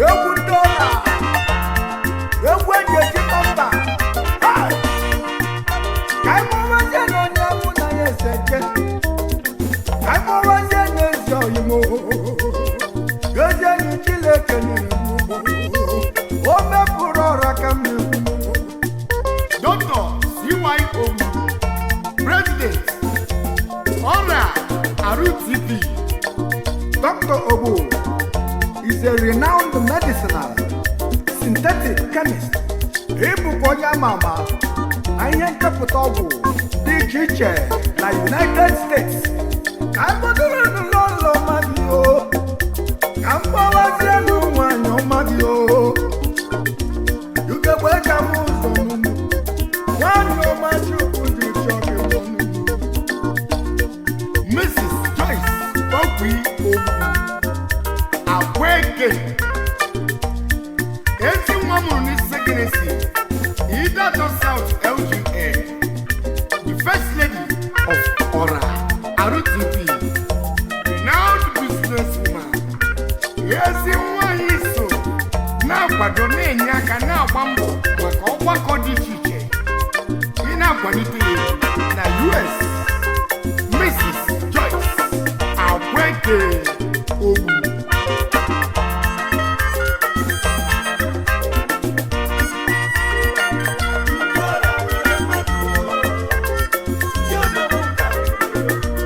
egwu ndị ọla, egwu eji ejikọ mba. Hai! Ka anyị kpọrọzie na onye mụ na ya ese je. Ka anyị kpọrọzie na ezi oyimo. Ezi enyi Chineke nyere m. O mepụrụ ọra ka m na-ekwu. onye ama ama na ihe nchepụta ọgwụ dị iche iche na United States. Ka anyị kpọtụrụ n'ụlọ ọma gị o, ka m gbawazie n'ụmụ ọma gị o. Ugegbe eji ama ụzọ n'ụmụ nwanyị ọma Chukwu dị chọ gị mmanụ. Mrs. Joyce Okwi Ogbu Akweke, ezi nwa mụrụ n'Isekenesi, Idato South LGA, the First Lady of Ora RTP, renowned businesswoman. Ezi nwanyị so na-akwado, na-enye aka, na-agba mbọ maka ọgbakọ dị iche iche ị na-akwalite ya na US. Mrs. Joyce Akweke Ogbu.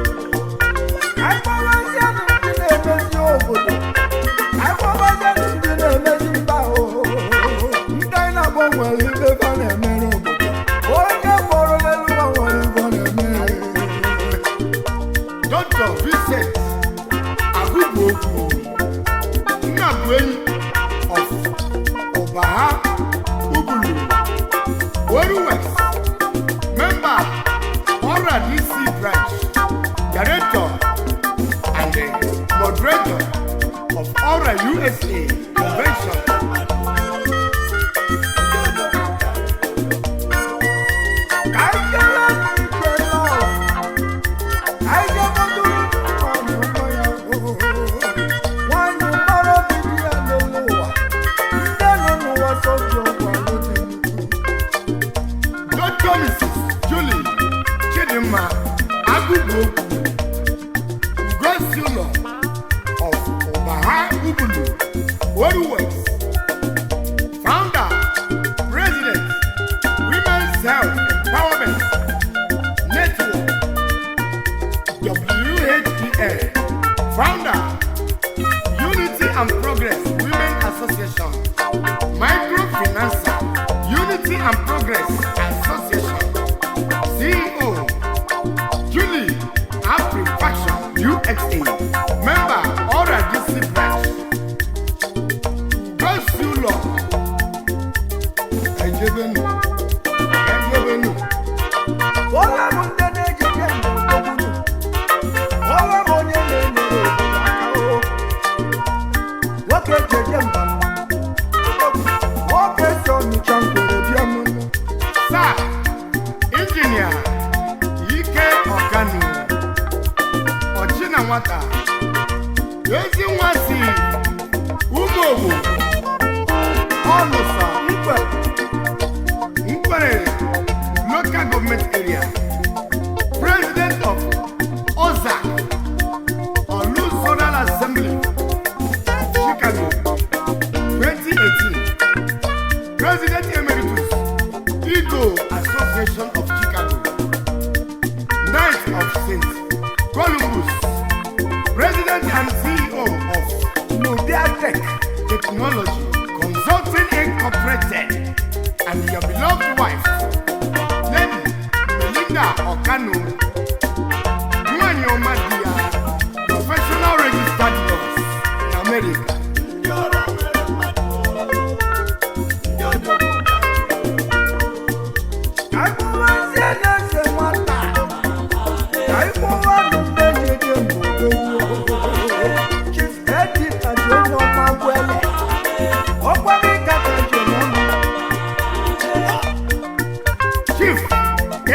Anyị gbawazienụ ndị na-emezi obodo, anyị gbawazienụ ndị na-emezi mba o. Ndị anyị na-agba nwere ibe fa na-emere obodo. Onye kpọrọ n'elu ụwa nwere ibe ọ na-eme. Dr. Vincent Agụgbuokwu Nnabuenyi of Ọbaha Ubulu, Oru West, member Ora DC Branch, Director and the Moderator of Ora USA Convention. Ka anyị kelee n'ike love. Ka anyị jee kpọtụrụ nwanyị ọma ya o. Nwanyị mara obi dị ya n'elu ụwa. Ndị nọ n'ụwa sọsọ ọgwụ alụ dị nnukwu. Dr. Mrs. Julie Chidinma Agụgbuokwu Ugosi of Ọbaha Ubulu, Oru West, founder, president, Women's Health Empowerment Network, WHEN, founder, Unity and Progress Women Association, microfinancer, Unity and Progress Association, CEO, Julie Afri Fashion UXA, member, Ora DC Branch, Gosulo, Ejebenu, Ejebenu. Ọla bụ ndị na-ejije mgbe ogbunu. Ọla bụ onye na-enyere obodo aka o. Nwoke jeje mba. Nwoke si Ọnịcha nkwere bịa mụnụ. Sir, Engineer Ike Ọkanu, Ọchịna Nwata, ezi nwa si Ụmụogbo, Ọlụsa, Nkwe. Nkwere Local Government Area, President of OZA, Olu Zonal Assembly, Chicago, 2018, President Emeritus, Igbo Association of Chicago, Knight of St. Columbus, President and CEO of Nubia Tech. Technology Consulting Incorporated, and your beloved wife, Lady Melinda Okano, nwanyị ọma di ya, professional registered nurse in America. Ka anyị kpọwazie na-ese nwata. Ka anyị kpọwanụ ndị jeje mgbe odogwu. Chief Eddie Kaji onye ọma Gwele. Ọkwa gị ka ka njem ọnụ. Chief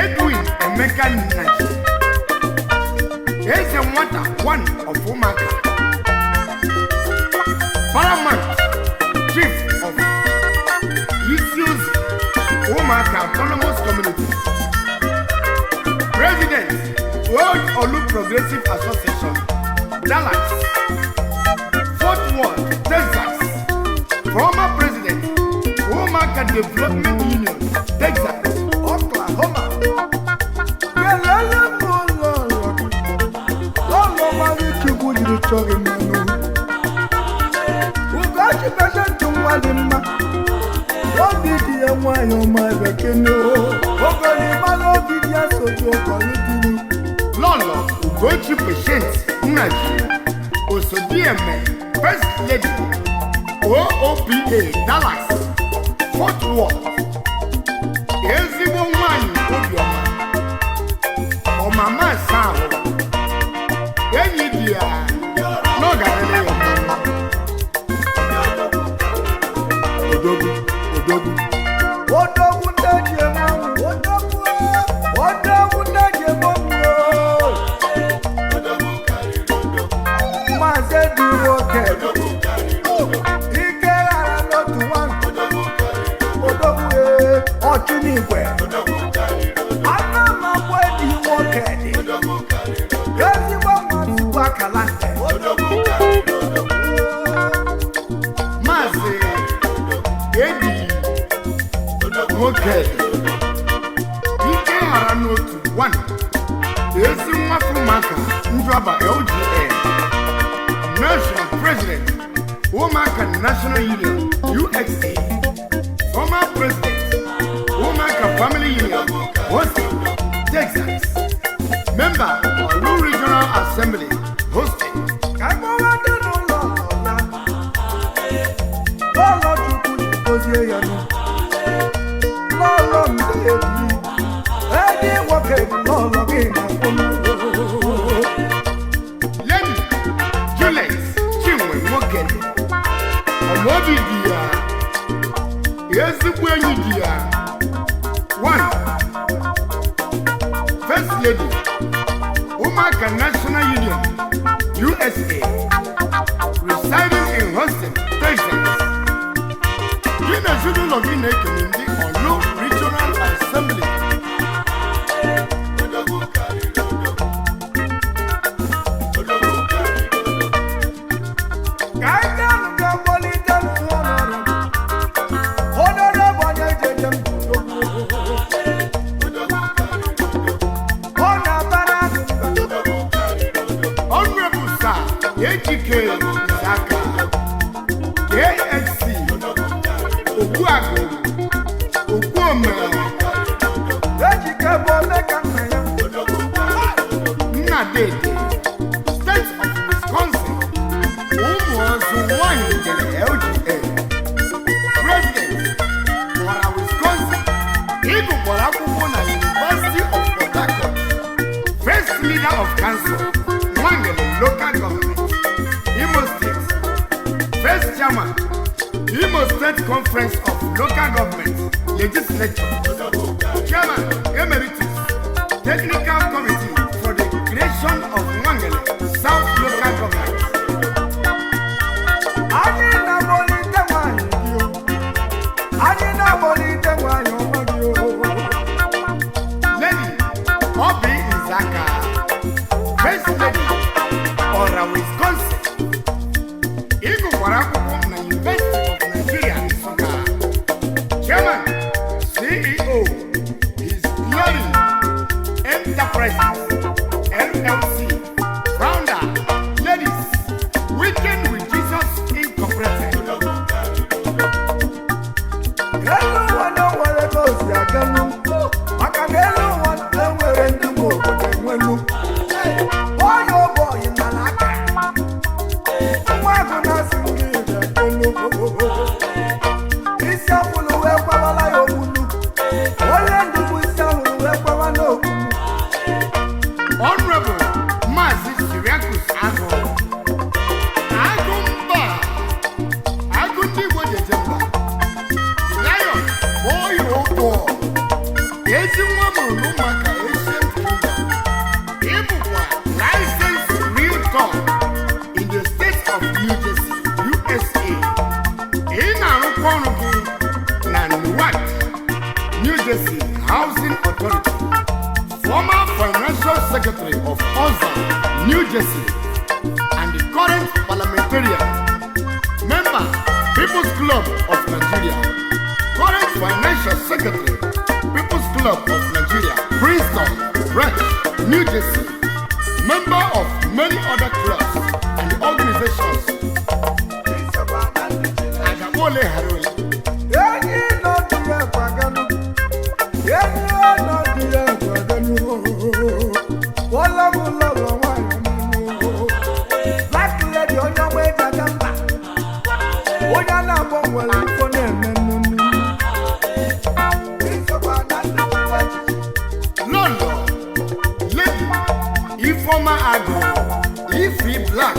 Edwin Emeka Nnaji, Eze Nwata one of Ụmụaka, Paramount Chief of Isiuzi Ụmụaka Autonomous Community, President, World Olu Progressive Association, Dallas, Fort Worth, Texas, former President, Ụmụaka Development Union, Texas, Oklahoma. Kelele m ụlọ ụlọ gị. Ụlọ mmadụ Chukwu jiri chọọ gị mmanụ. Ugochi pesentị nwa dị mma. Obi dị ya nwanyị ọma ebe. ekene ogolimalụ ogidi asoji ụkọlụ dinu. Lọlọ Ugochi Patient Nnaji, Osodieme, First Lady, OOPA Dallas, Fort Worth. Ezigbo nwanyị obiọma, ọmama asa ahụ, enyi dị ya n'ọgarịrị ya mma. Odogwu, odogwu. Odogwu ndị eji eme ọnwụ, odogwu, odogwu ndị eji eme ọnwụ. Maazị Edu nwoke, ike ghara n'otu nwa, odogwu ee, ọchụ n'igwe. Anụ m akpọ Edu nwoke dị, ezigbo mmadụ bụ akala nte. Maazị Edi nwoke, ike ghara n'otu 1, ezi nwafọ maka Njọba LGA, National President, Ụmụaka National Union, USA, former President, Ụmụaka Family Union, Houston, Texas, member, Olu Regional Assembly, Houston. Ka mgbawa dị n'ụlọ ya, lọlọ Chukwu ji gozie ya nụ. Lọlọ ndị ebi, edi nwoke bụ lọlọ gị na mkpụrụ. Lady Juliet Chinwe nwoke, ọmọbi di ya, ezigbo enyi di ya, one, First Lady, Ụmụaka National Union, USA, residing in Houston, Texas. Gị na ezinụlọ gị na-ekele ndị Olu Regional Assembly. Ka anyị gaa nụ kpọlite n'ụlọ ọrụ. Honorable onye jeje m ọ na-abara agụ mba. Honorable Sir Ejike Zaka, KSC, Ogbuagụ, Ogbuome, Ejike bụ ole ka nna ya. Nnadede, State of Wisconsin, ụmụ ọzọ nwanyị jere LGA, President, Ọra Wisconsin, ịgụkwara akwụkwọ na University of Port Harcourt, First Leader of Council, Nwangele Local Government, Imo State, First Chairman, Imo State Conference of Local Government, Legislature, Chairman Emeritus, Technical Committee for the creation of Nwangele South Local Government. Anyị na-akpọlite nwanyị gị o. Anyị na-akpọlite nwanyị ọma gị o. Lady Obi Nzaka, First Lady, Ọra Wisconsin. Ịgụkwara akwụkwọ na University of Nigeria, Nsụka. Chairman, CEO, His Glory Enterprises, LLC, Founder, Ladies, Weekend with Jesus Incorporated. Elu ụwa na o nwere ka o si aganụ. Maka na elu ụwa na enwere ndị nwe obodo enwenu. Onye ụbọyị nọ n'aka. Nwa agụ na-asị ndị ga-ekenu. Isi akwụlụ wee kwawala ya okwunu. Onye ndu bụ isi ahụrụ wee kwawa n'okwunu. Honorable Maazị Siriakus Agụ, Agụ mba, Agụ ndị Igbo jeje mba, Lion Boy Obo, ezi nwa mụrụ n'ụmụaka Ancient Kingdom, ị bụkwa licensed realtor in the state of New Jersey, USA. Ị na-arụkwa ọrụ gị na Newark, New Jersey Housing Authority. Former financial secretary of OZA, New Jersey, and the current parliamentarian, member, People's Club of Nigeria, current financial secretary, People's Club of Nigeria, Princeton Branch, New Jersey, member of many other clubs and organizations. Agabole Harole. Enyi nọ dị ya gbaganụ. Ifeoma Agụ, Ife Black.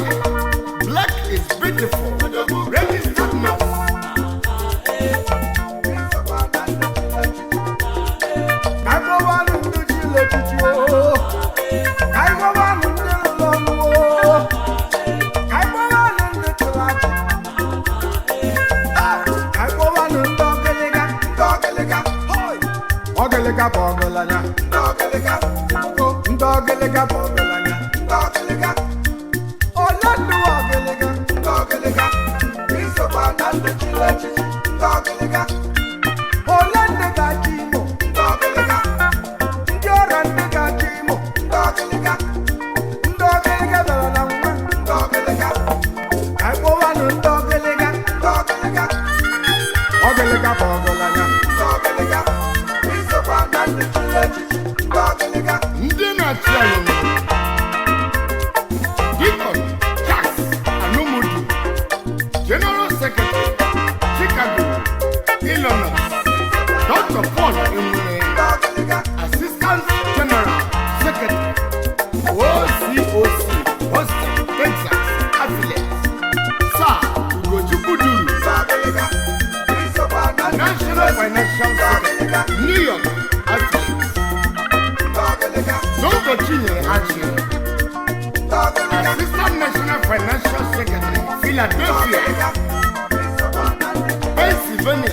Black is beautiful. Registered nurse. Ka anyị kpọwanụ ndị chiri echichi o. Ka anyị kpọwanụ ndị rụrụ ọrụ o. Ka anyị kpọwanụ ndị chịrị achị. Ka anyị kpọwanụ ndị ọgịlịga, ndị ọgịlịga. Hoi! Ọgịlịga bụ ọgịlanya. Ndị ọgịlịga. Ndị ọgịlịga bụ ọgịlanya. Ndị ọgịlịga. Ole ndị ọgịlịga? Ndị ọgịlịga. Isokwa na ndị chịrị echichi. Ndị ọgịlịga. Ole ndị ga-achị Imo? Ndị ọgịlịga. Ndị ọrịa ndị ga-achị Imo? Ndị ọgịlịga. Ndị ọgịlịga bịara na nwa. Ndị ọgịlịga. Ka anyị kpọwanụ ndị ọgịlịga. Ndị ọgịlịga. Ọgịlịga bụ ọgịlanya. Ndị ọgịlịga. Isokwa na ndị chịrị echichi. Ndị ọgịlịga. Ndị na-achị anyị nọ. Deacon Charles Anumudu, General Secretary, Chicago, Illinois. Dr. Paul Emune, Assistant General Secretary, OCOC, Boston, Texas, Affiliate. Sir Ugochukwu Duru, National Financial Secretary, New York, Affiliate. Dr. Chinyere Achi, Assistant National Financial Secretary, Philadelphia, Pennsylvania,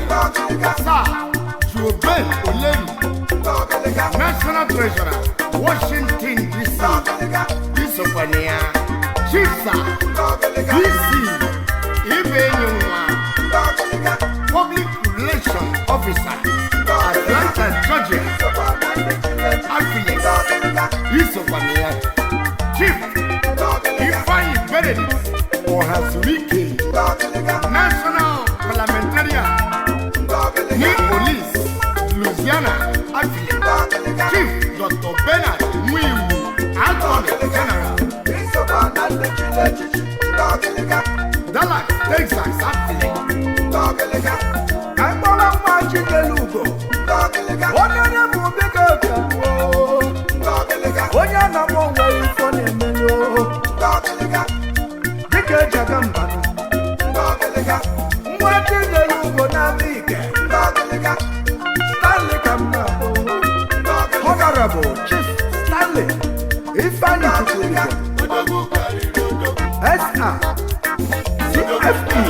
Sir Joben Oleru, National Treasurer, Washington, D.C., Isopania, Chief Sir, D.C., Ibenyewa, Public Relations Officer, Atlanta, Georgia, Affiliate, Isopania, Chief Ifeanyi Benedict Ohazurike, National Parliamentarian, New Orleans, Louisiana, Affiliate, Chief Dr. Bernard Nwiwu, Attorney General, Dallas, Texas, Affiliate. Ka anyị kpọrọ nwa Chidelu Ugo. Onye na-ebu biko bịaruo. Onye na-amụ onwe ifo na-emelu o. Dịka eji aga mbanụ. Nwa Chidelu Ugo na-ama ike. Stanley ka m na-akpọ. Honorable Chief Stanley Ifeanyi Chukwurugo. SR CFE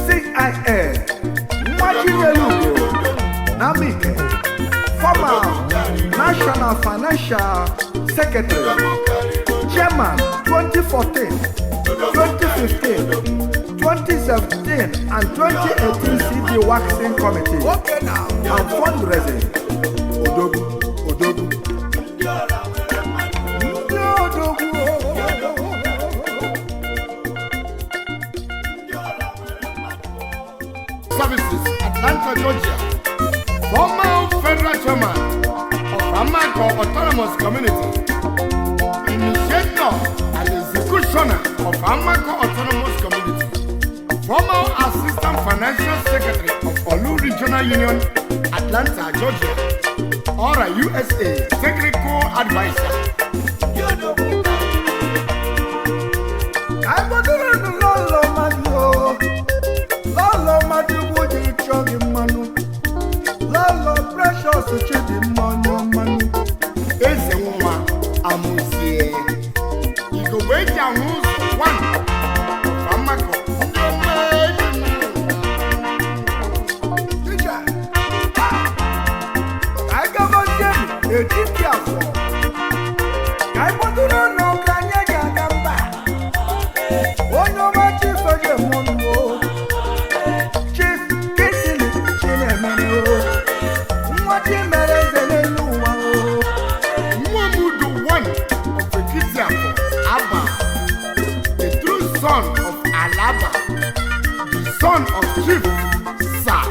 CIA Nwa Chinyere Ugo Namike, former National Financial Secretary, Chairman 2014, 2015, 2017, and 2018 CD Waxing Committee and Fundraising. Odogwu, Odogwu. Ndị Odogwu. Services, Atlanta, Georgia. Former federal chairman of Amako Autonomous Community, initiator and executioner of Amako Autonomous Community, former assistant financial secretary of Olu Regional Union, Atlanta, Georgia, Ora USA, technical advisor. Ka anyị gbadoro n'ụlọ mmadụ o. Lọlọ mmadụ ugwu ji chọọ gị mmanụ. Lọlọ Precious Chidimma onye mmanụ. Eze nwa Amuzie, Igbo eji ahụ ụzọ one of Amako. Ndị ọma eji mụ. Ije. Ka anyị gabazienụ n'etiti afọ. Ka anyị gbadoro n'ụka anyị ji aga mba. Onye ọma Chief Ejemọnụ o. Chief Kingsley Chinemere o. Nwa Chimere eze n'elu ụwa o. Nwamudu one of Ekitiafo, Abba, the true son of Alaba, the son of Chief Sir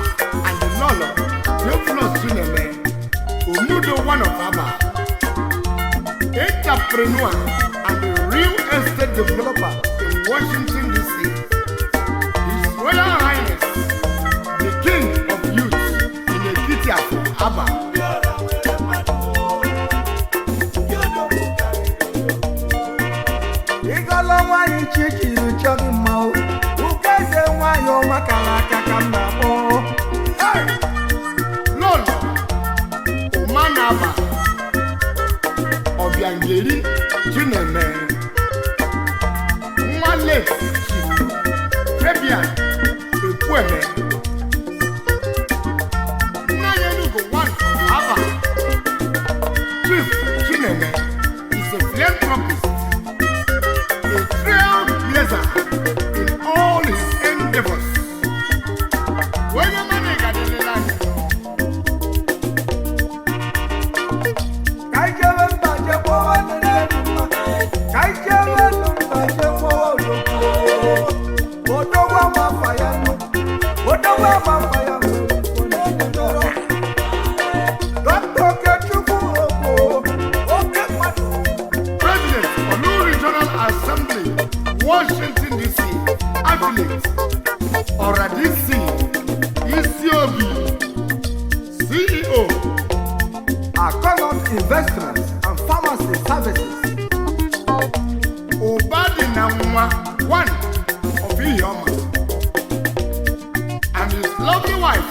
and the Lolo, Theophilus Chineme, Omudo one of Abba, entrepreneur and a real estate developer in Washington, D.C. His Royal Highness, the King of Youth in Ekitiafo, Abba. Aba, Obiangeri Chineme, nwa late Chief Fabian Ekwueme, nna ya Enugu 1 of Aba. Chief Chineme is a philanthropist, a trailblazer in all his endeavors. Onye mmadụ ga-adịrịla anyị. Ka anyị jebe mba jekwawa nne mma. Ka anyị jebe mba jekwawa oloko. Odogwu ama afa ya nụ. Odogwu ama afa ya nụ. Onye tọrọ. Dr. Okechukwu Ogbo, oke mmadụ. President Olu Regional Assembly, Washington DC, Affiliate, Ora DC, Isiobi, CEO, Akolon Investments and Pharmacy Services. Ubadi Namwa, one of Ihioma, and his lovely wife,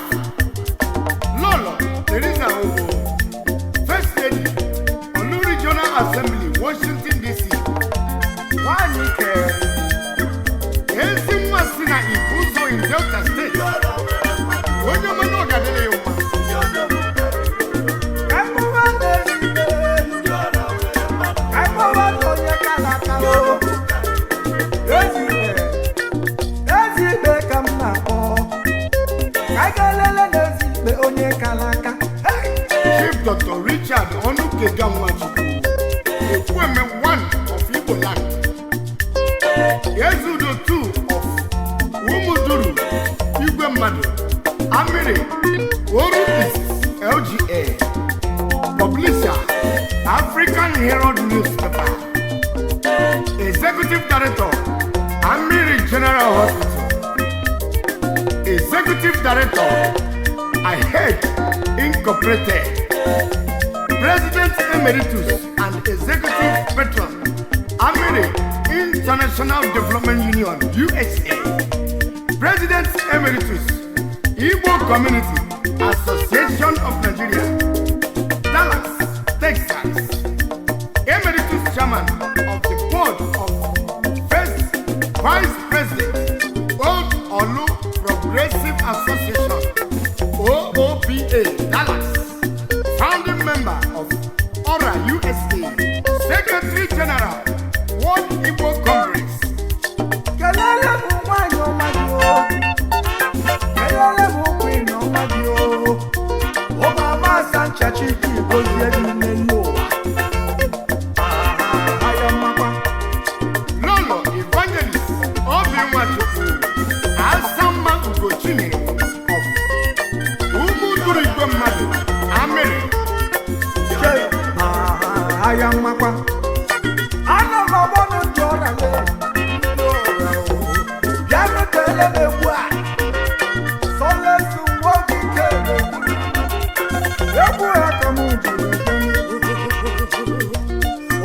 Lolo Teresa Obo, First Lady, Olu Regional Assembly, Washington DC. Nwanyị ike. Ezi nwa si na Ibuzo in Delta State. Onye ọma na ọ ga-adịrị ya mma. Ka anyị kpọwa n'ezigbo. Ka anyị kpọwa n'onye kara aka o. Ezigbo. Ezigbo ka m na-akpọ. Ka anyị gaa lele n'ezigbo onye kara aka. Hey! Chief Dr. Richard Onukega Nwachukwu, Ekwueme 1 of Igbo Land, Ezudo 2 of Umuduru, Igwe Mmadụ, Amiri, Oru East, LGA, Publisher, African Herald Newspaper, Executive Director, Amiri General Hospital, Executive Director, IHED Incorporated, President Emeritus and Executive Patron, Amiri International Development Union, USA, President Emeritus, Igbo Community Association of Nigeria, Dallas, Texas, Emeritus Chairman of the Board of First Vice President, Old Olu Progressive Association, OOPA, Dallas, founding member of ORA USA, Secretary General, World Igbo Congress. Kelele m nwanyị ọma gị o. Kelele m queen ọma gị o. Ụmụ ama asa nchachi ji gozie gị n'elu ụwa. Ah, aya mmakwa. Lolo Evangelist Obi Nwachukwu, Asamma Ugochini of Umuduru Igwe Mmadụ, Amịrị. Che, ah, aya mmakwa. Ana m agbọnụ ndị ọrịa le. Ndị ọrịa o. Bịanụ tele m egwu a. Sọlesu nwoke ike na-egwu. Egwu ya ka m jiri bịa.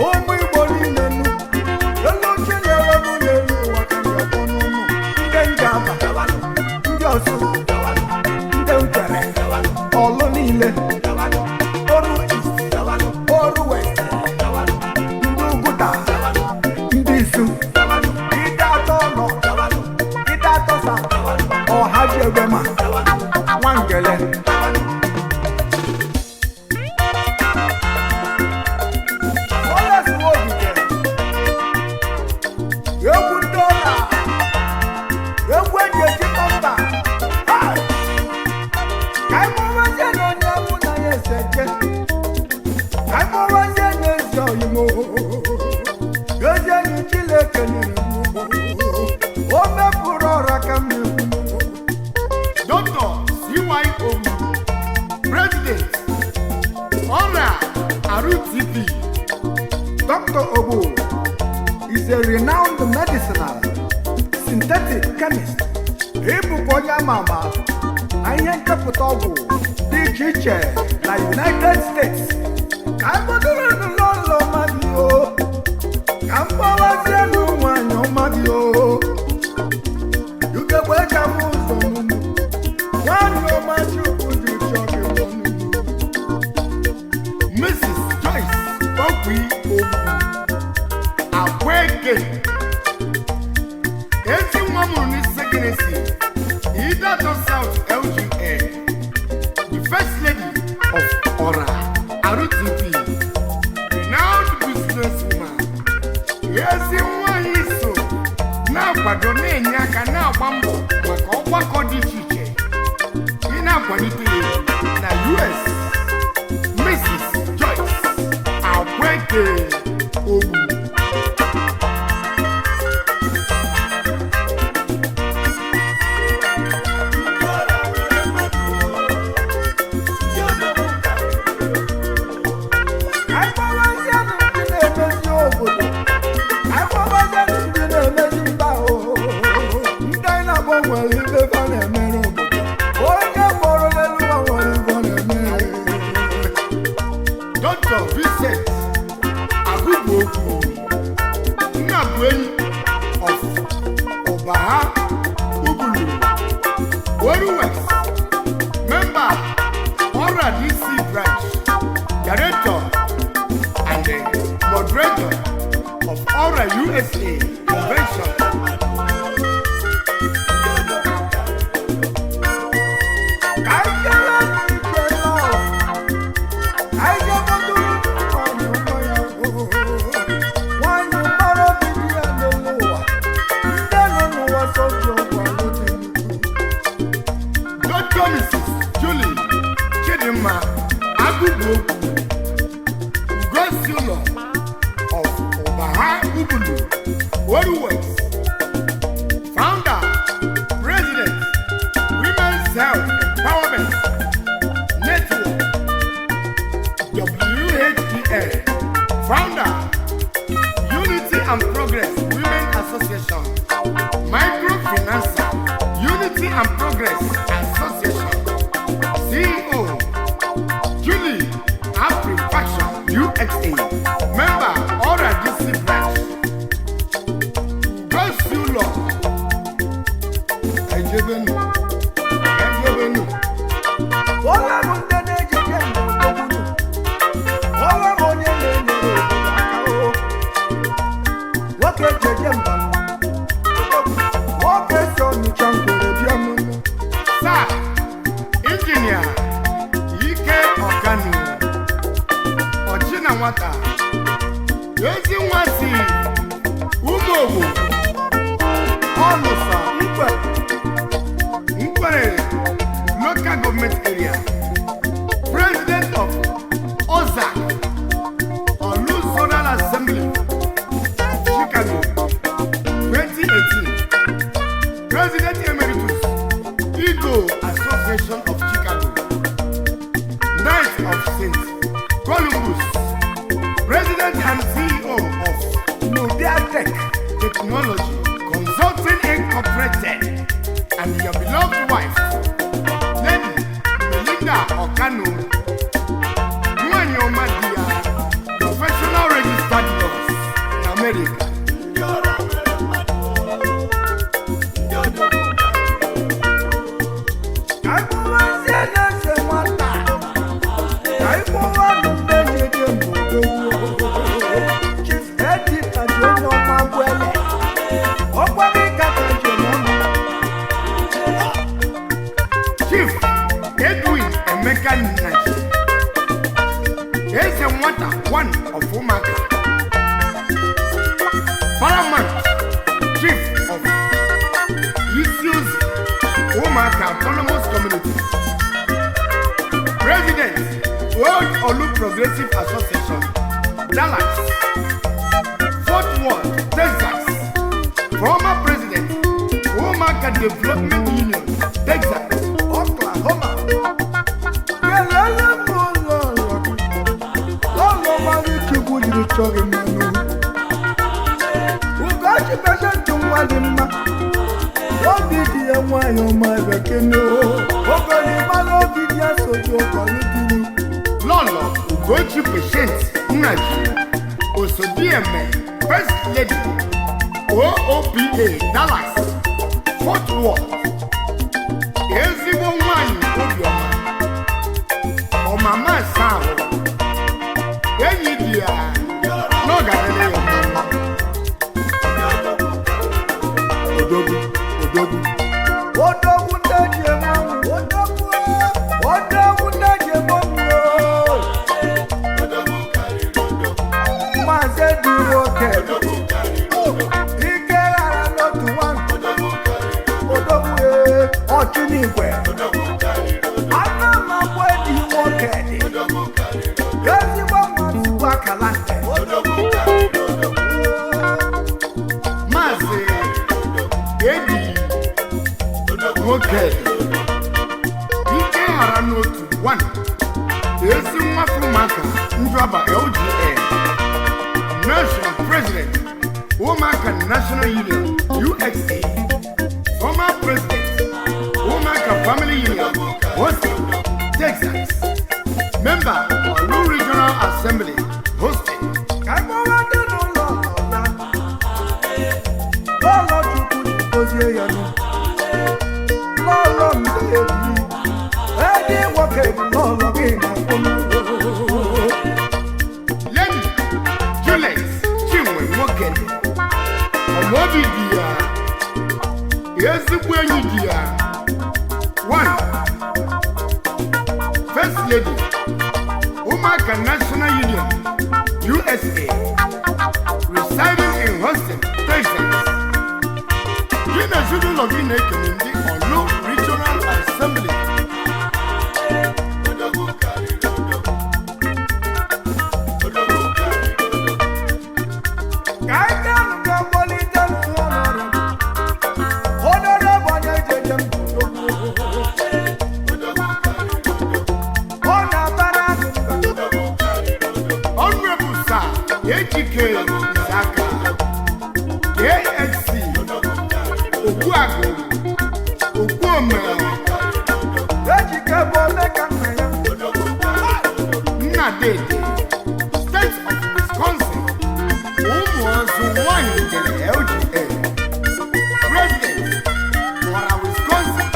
Ụmụ Igbo niile nụ. Elu Chinyere m n'elu ụwa ka m ga-akpọ n'ụmụ. Ndị Njaba, ndị Ọsụ, ndị Nkwere, Ọlụ niile, Oru East, Oru West, ndị Ugwuta, ndị Isu, Ide atọ nọ, Ide atọ sa, Ọhaji Egbema, Nwangele. Sọlesu Nwogige, egwu ndị ọla, egwu eji ejikọ mba. Hai! Ka anyị kpọwazie na onye mụ na ya ese je. Ka anyị kpọwazie na ezi oyimo. Ezi enyi Chineke nyere m. O mepụrụ ọra ka m na-ekwu. Dr. C.Y. Owu, President, ORA RUTP, Dr. Ogbu is a renowned medicinal synthetic chemist. Ịbụkwa onye ama ama na ihe nchọpụta ọgwụ dị iche iche na United States. Ka m bụdoro n'ụlọ ọma gị o, ka m gbawazie n'ụmụ ọma gị o. Ugegbe eji ama ụzọ m, nwanyị ọma Chukwu ji chọọ gị mma. Akwaeke, ezi nwa mụrụ n'isi Genesis, Idato South LGA, the First Lady of Ora, RTP, renowned businesswoman. Ezi nwanyị so na-akwado na-enye aka na-agba mbọ maka ọgbakọ dị iche iche ị na-akwalite ya na US. Mrs. Joyce Akwaeke Ogbu. Akpọwazienụ ndị na-emezi obodo, akpọwazienụ ndị na-emezi mba o. Ndị anyị na-akpọ nwere ibe fa na-emere obodo. Onye kpọrọ n'elu ụwa nwere ibe ọ na-eme. Dr. Vincent Agụgbuokwu, Nnabuenyi of Ụbaha Ubulu, Oru West, member Ora DC Branch, Director and the moderator of Ora USA Convention. Ka anyị jere n'ike lọọ. Ka anyị jee kpọtụrụ nwanyị ụmụ ya o. Nwanyị mara obi dị ya n'elu ụwa. Ndị nọ n'ụwa sọsọ ọgwụ alụ dị nnukwu. Dr. Mrs. Julie Chidinma Agụgbuokwu, Ugosi ụlọ of Ụbaha Ubulu, Oru West, founder, president, Women's Health Empowerment Network, WHEN, founder, Unity and Progress Women Association, microfinancer, Unity and Progress Association, CEO, Julie Afri Fashion UXA, member, Ora DC Branch, Gosu Law, Ejebenu, Ejebenu. Ọla bụ ndị na-ejije mgbe ogbunu. Ọla bụ onye na-enyere obodo aka o. Nwoke jeje mba nọ. Nwoke si Ọnịcha ngwere bịa n'ụlọ. Sir, Engineer Ike Ọkanu, Ọchịna nwata, ezi nwa si Ụmụogbo, Ọlụsa, Mkpe Nkwere Local Government Area, President of OZAC, Olu Zonal Assembly, Chicago, 2018, President Emeritus, Eagle Association of Chicago, Knight of St. Columbus, President and CEO of Nubiatech. Technology Consulting Incorporated, and your beloved wife, Lady Melinda Okano, nwanyị ọma di ya, professional registered nurse in America. Ka anyị kpọwazie na-ese nwata. Ka anyị kpọwanụ ndị na-eje mgbe odogwu. Chief Eddie Taji onye ọma Gwele. Ọkwa gị ka ka njem ọnụ. Chief Edwin Emeka Nnaji, Eze Nwata one of Ụmụaka, Paramount Chief of Isiuzi Ụmụaka Autonomous Community, President, World Olu Progressive Association, Dallas, Fort Worth, Texas, former President, Ụmụaka Development Union, Texas, Oklahoma. Kelele m ụlọ ụlọ gị. Lọlọ mara Chukwu jiri chọọ gị mmanụ. Ugochi pesentị nwa dị mma. Obi dị ya nwayọ ọma bekene o. Ogoli mara obi dị ya soju ọkọlụ duru. Lọlọ Ugochi Patient Nnaji, Osodieme, First Lady, OOPA Dallas, Fort Worth, ezigbo nwanyị obiọma, ọmama asa ahụ, enyi dị ya n'ọgarịrị ya mma. Ezi nwafọ ụmụaka Njọba LGA, National President, Ụmụaka National Union, USA, former President, Ụmụaka Family Union, Houston, Texas, Member, Olu Regional Assembly, Houston. Ka anyị dị n'ụlọ na lọlọ Chukwu gozie ya nụ. Lọlọ ndebi edi nwoke bụ lọlọ gị na mkpụrụ. Lenny Juliet Chinwe Nwokele, ọmọbi di ya, ezigbo enyi di ya, one, First Lady, Ụmụaka National Union, USA, residing in Houston, Texas. Gị na ezinụlọ gị na-ekele ndị Olu Regional Assembly. Ka anyị gaa nụ kpọlite nụ ọnọrọ. Onore bụ onye jeje m ọ na-abara gị mba. Honorable Sir Ejike Isaka, KSC, Ogbuagu, Ogbuome, Ejike bụ omeka nna ya. Nnadede, State of Wisconsin, Ụmụọzụ nwanyị jere LGA, President, Wara Wisconsin,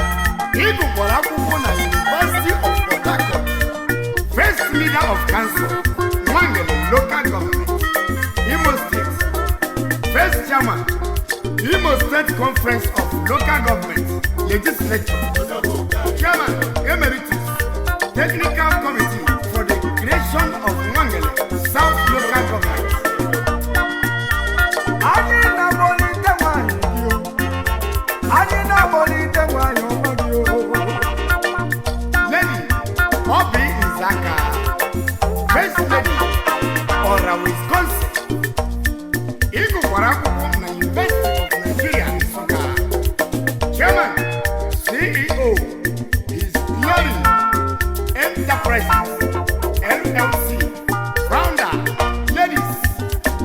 ịgụkwara akwụkwọ na University of Port Harcourt, First Leader of Council, Nwangele Local Government, Imo State, First Chairman, Imo State Conference of Local Government, Legislature, Chairman Emeritus, Technical Committee for the Creation of Nwangele South Local Government. Anyị na-akpọlite nwanyị gị o. Anyị na-akpọlite nwanyị ọma gị o. Lady Obi Nzaka, First Lady, Ọra Wisconsin. Ịgụkwara akwụkwọ na University of Nigeria Nsụka. Chairman, CEO, His Glory Enterprises, LLC, Founder, Ladies,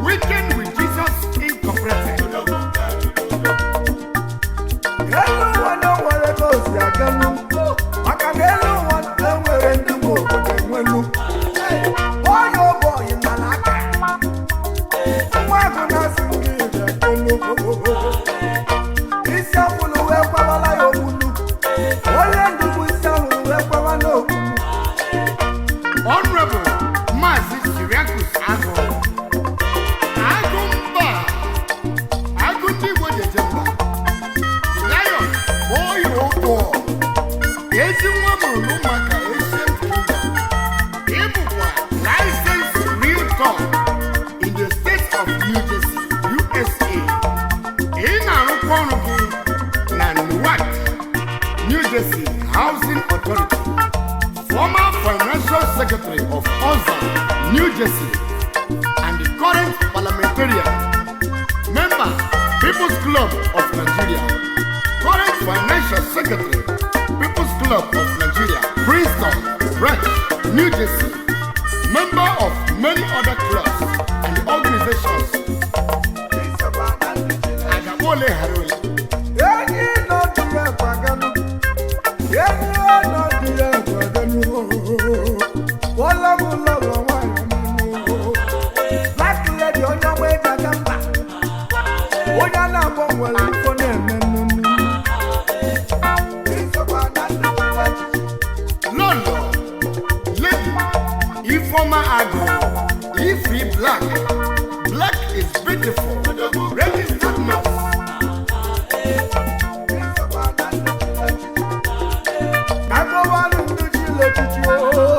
Weekend with Jesus Incorporated. Elu ụwa na o nwere ka o si aganụ. Maka na elu ụwa na enwere ndị nwe obodo enwelu. Onye oboyi mara aka. Nwa agụ na-asị gị bịa kelu. Isi anwụrụ wee kwawala ya ogbulu. Onye ndu bụ isi anwụrụ wee kwawa n'ogbulu. Honorable Maazị Siriakus Agụ. Agụ mba. Agụ ndị Igbo ji eje mba. Lion Boy Ụkwụ. Ezi nwa mụrụ n'ụmụaka Asian Kingdom. Ị bụkwa licensed realtor in the state of New Jersey, USA. Ị na-arụkwa ọrụ gị na Newark, New Jersey Housing Authority. Former financial secretary of OZA, New Jersey, and the current parliamentarian, member, People's Club of Nigeria, current financial secretary, People's Club of Nigeria, Princeton Branch, New Jersey, member of many other clubs and organizations. Agabole Harole. Enyi nọ dị ya gwaganụ. Enyi nọ dị ya gwaganụ. Bọ́lá mú lọ́rọ̀ nwayọ̀ nínú. Black lady onye ọma eji aga mba. Onye a na-akpọ nwere ifo na-eme nnụnụ. London, Lady Ifeoma Agu, Ife Black. Black is beautiful. Registered nurse. Ka anyị gọwanụ ndị chịrị echichi o.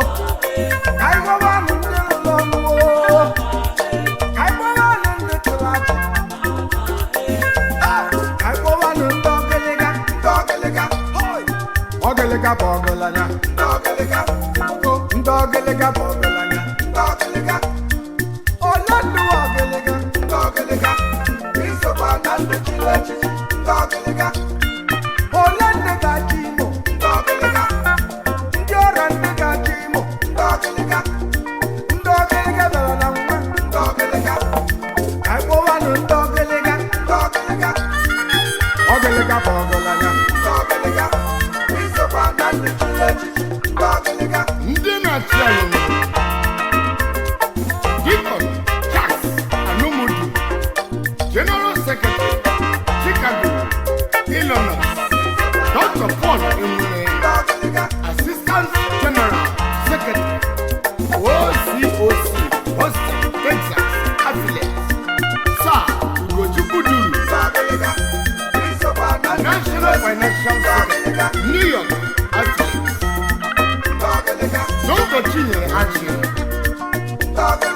Ka anyị gọwanụ ndị rụrụ ọrụ o. Ka anyị gọwanụ ndị chịrị achị. Ka anyị gọwanụ ndị ọgịlịga, ndị ọgịlịga, hoi! Ọgịlịga bụ ọgịlanya, ndị ọgịlịga, ndị ọgịlịga bụ ọgịlanya, ndị ọgịlịga. Ole ndị ọgịlịga, ndị ọgịlịga, isokwa na ndị chịrị echichi, ndị ọgịlịga. Ole ndị ga-achị Imo, ndị ọgịlịga, ndị ọrịa ndị ga-achị Imo, ndị ọgịlịga. na-achị anyị. Deacon Charles Anumudu, General Secretary, Chicago, Illinois. Dr. Paul Enwere, Assistant General Secretary, OCOC, Boston, Texas, Affiliate. Sir Ugochukwu Duru, National Financial Secretary, New York, Affiliate. Dr. Chinyere Achi,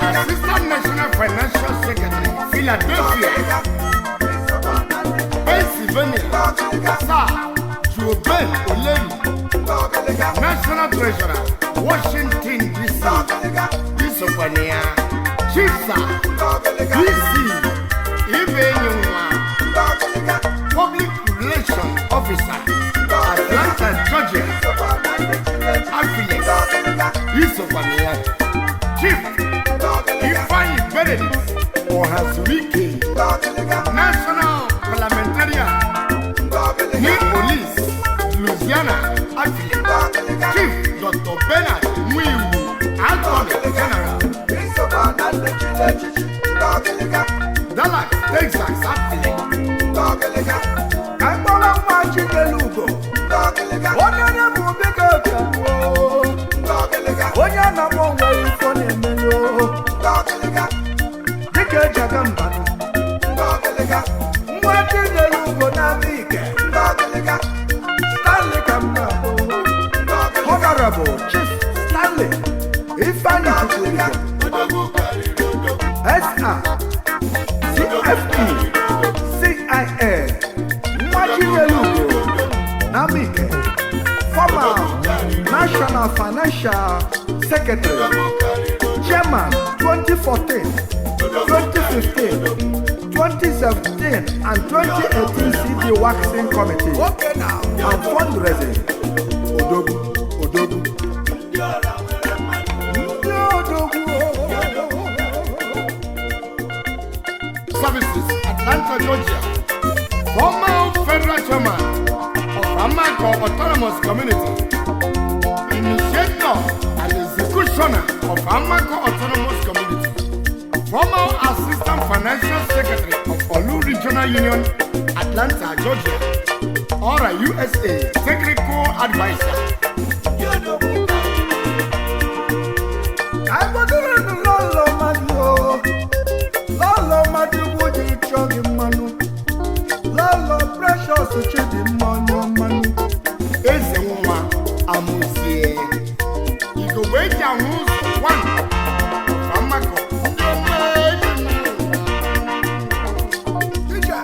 Assistant National Financial Secretary, Philadelphia, Pennsylvania. Sir Joben Oleru, National Treasurer, Washington, D.C. Isokwania, Chief Sir D.C. Ibenyewa, Public Relations Officer, Atlanta, Georgia, Affiliate. Isokwania, Chief Ifeanyi Benedict Ohazurike, National Parliamentarian, New Orleans, Louisiana, Affiliate. Chief Dr. Bernard Nwiwu, Attorney General, Dallas, Texas, Affiliate. Ka mkpọrọ nwa Chinelugo, onye na-ebu biko bịaruo, onye na-akpọ nwere ifo na-emenụ, dịka eji aga mbanụ. Nwa Chinelugo na-ama ike, Stanley ka m na-akpọ. Honorable Chief Stanley Ifeanyi Chukwurugo, SR, CFE, CIA, nwa Chinelugo Namike, former National Financial Secretary, Chairman 2014, 2015, 2017, and 2018 CD Waxing Committee and Fundraising. Odogwu, Odogwu. Ndị Odogwu. Services, Atlanta, Georgia. Former Federal Chairman of Amako Autonomous Community, Initiator and Executioner of Amako Autonomous Community, former Assistant Financial Secretary of Olu Regional Union, Atlanta, Georgia, ORA USA Technical Advisor. Ka anyị kpọtụrụ ndụ lọlọ mmadụ o. Lọlọ mmadụ bụ ji chọọ gị mmanụ. Lọlọ Precious Chidimma onye mmanụ. Eze nwa Amuzie, Igogbe eji ahụ ụzọ one of Amako. Ndị ọma eji mmanụ. Ije.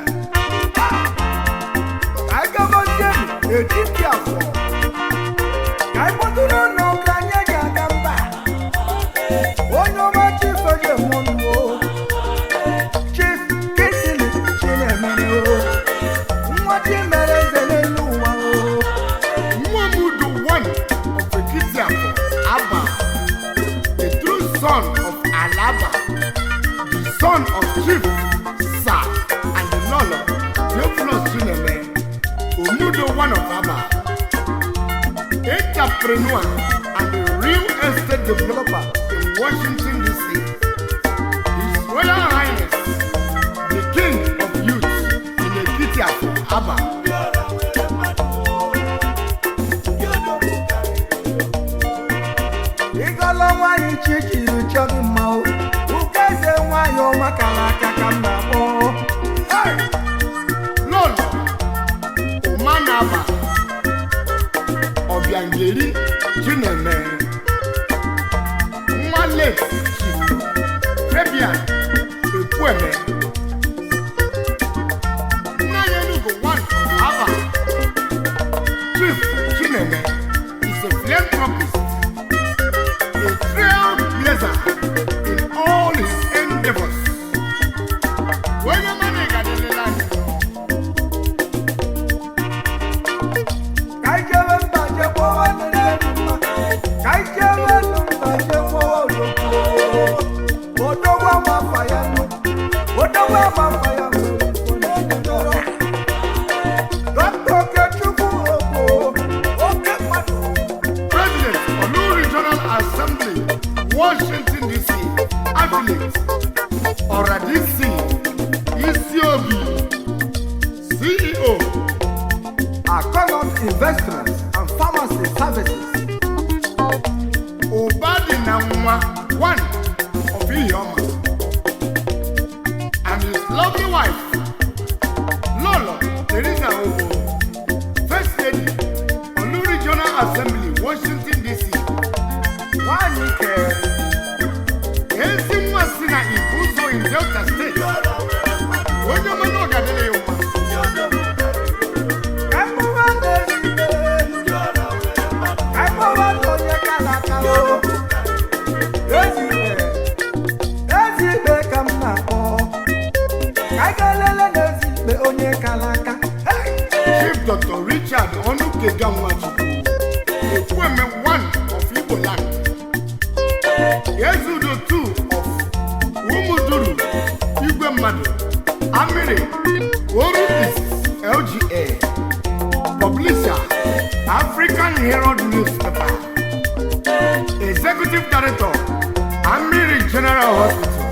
Ka anyị gabazienụ n'etiti afọ. Ka anyị kpọtụrụ ụlọ ụka anyị ji aga mba. Onye ọma Chief Egemonu o. Chief Kingsley Chinemere o. Nwa Chimere eze n'elu ụwa o. Nwamudu one of Ekitiafo, Abba, the true son of Alaba, the son of Chief Sir and the Lolo, Theophilus Chineme, Omudo one of Abba, entrepreneur and a real estate developer in Washington, D.C. His Royal Highness, the King of Youth in Ekitiafo, Abba. Ịgọlọ nwaanyị chi jiri chọọ gị mma o. Ukeze nwaanyị ọma kara aka ka m na-akpọ. Hey! Lolo Umanaba Obiangeri Chineme, nwa late Chief Fabian Ekwueme, nna ya Enugu one Aba. Chief Chineme is a philanthropist, a trailblazer in all his endeavors. Onye mmadụ ga-adịrịla anyị. Ka anyị jebe mba jee kpọwa nne mma. Ka anyị jebe mba jee kpọwa odogwu. Odogwu ama afa ya nụ. Washington DC, affiliate, Ora DC, Isiobi, CEO, Akolot Investments and Pharmacy Services. Ubadi Namwa, one of Ihioma, and his lovely wife, Lolo Teresa Obo, First Lady, Olu Regional Assembly, Washington DC. Nwanyị ke Ezi nwa si na Ibuzo in Delta State. Onye ọma na ọ ga-adịrị ya mma. Ka mkpụrụ na-ezigbo, ka mkpụrụ na onye kara aka o. Ezigbo, ezigbo ka m na-akpọ. Ka anyị gaa lele n'ezigbo onye kara aka. Hey! Chief Dr. Richard Onukega Nwachukwu, Ekwueme one of Igbo land, Ezudo two of Umuduru, Igwe Mmadụ, Amiri, Oru East, LGA, Publisher, African Herald Newspaper, Executive Director, Amiri General Hospital,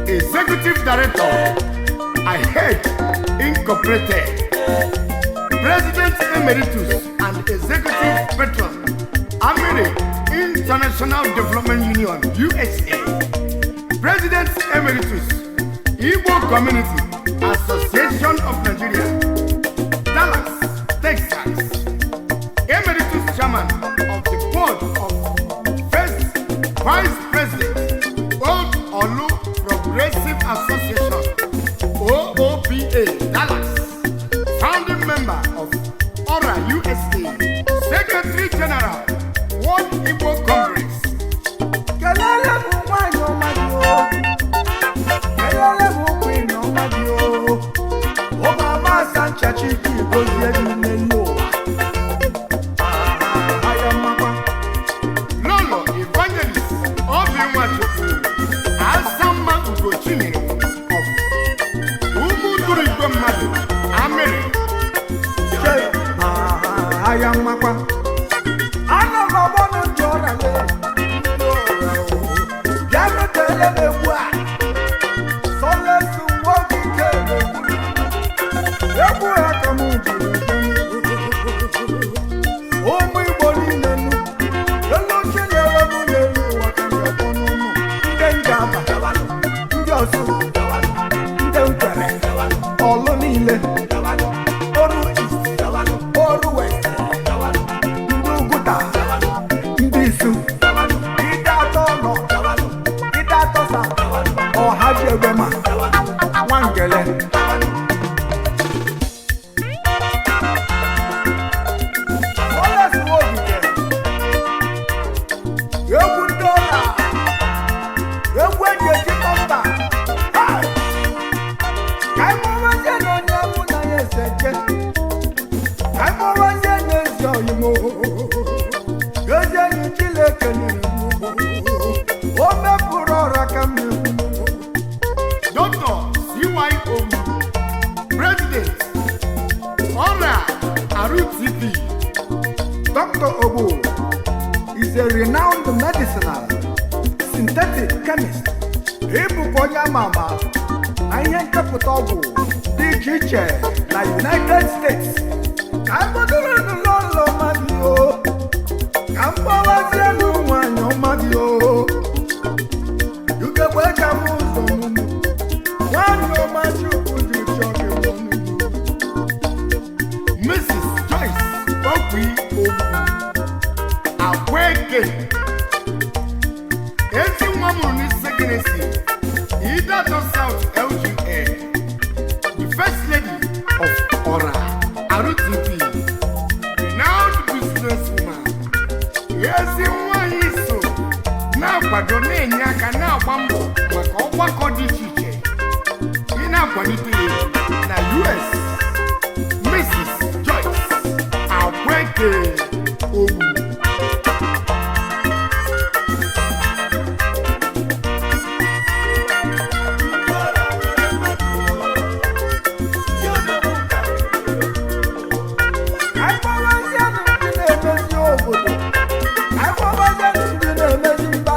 Executive Director, IHED Incorporated, President Emeritus and Executive Patron, Amiri International Development Union, USA, President Emeritus, Igbo Community Association of Nigeria, Dallas, Texas, Emeritus Chairman of the Board of First Vice President, Old Olu Progressive Association, OOPA, Dallas, founding member of ORA USA, Secretary General, World Igbo Congress. Kelele m nwanyị ọma gị o. Kelele m queen ọma gị o. Ụmụ ama nchachi ike gozie gị n'elu ụwa. Ah, aya mmakwa. Lolo Evangelist Obi Nwachukwu, Asamma Ugochinyere of Umuduru Igwe Mmadụ, Amịrị. Che, ah, aya mmakwa. Ana m agbọ na ndị ọrịa lee. Ndị ọrịa o. Bịanụ tele m egwu a. Sọlesu nwoke ike na-egwu. Egwu a ka m jiri bịa. Ụmụ Igbo niile nụ. Elu Chinyere m n'elu ụwa ka m ga-akpọ n'ụnụ. Ndị Njaba, ndị Ọsụ, ndị Nkwere, Ọlụ niile, Oru East, Oru West, ndị Ugwuta, ndị Isu, Ide Atọ North, Ide Atọ South, Ọhaji Egbema, Nwangele. Sọlesu Ogige, egwu ndị ọla, egwu eji ejikọ mba. Hai! Ka anyị kpọwazie na onye mụ na ya ese je. Ka anyị kpọwazie na ezi ọyị m o. Ezi enyi Chineke na-egbu. O mepụrụ ọra ka m na-egbu. Dr. C.Y. Owu, President, ORA RTP, Dr. Ogbu is a renowned medicinal synthetic chemist. Ịbụkwa onye ama ama na ihe nchepụta ọgwụ dị iche iche na United States. Ka m kpọtụrụ n'ụlọ ụlọ mmadụ o, ka m kpọwazie n'ụmụ ọma gị o. Ugegbe eji ama ụzọ mụmụ, nwanyị ọma Chukwu ji chọọ gị mụmụ. Mrs. Joyce Okwi Ogbu, Akweke, Ezi nwa mụrụ n'Isekenesi, Idato South LGA, the First Lady of ORA RTP, renowned businesswoman, ezi nwanyị so na-akwado na-enye aka na-agba mbọ maka ọgbakọ dị iche iche ị na-akwalite ya na US. Mrs. Joyce Akweke Ogbu. Ka anyị kpọwazienụ ndị na-emezi obodo, ka anyị kpọwazienụ ndị na-emezi mba.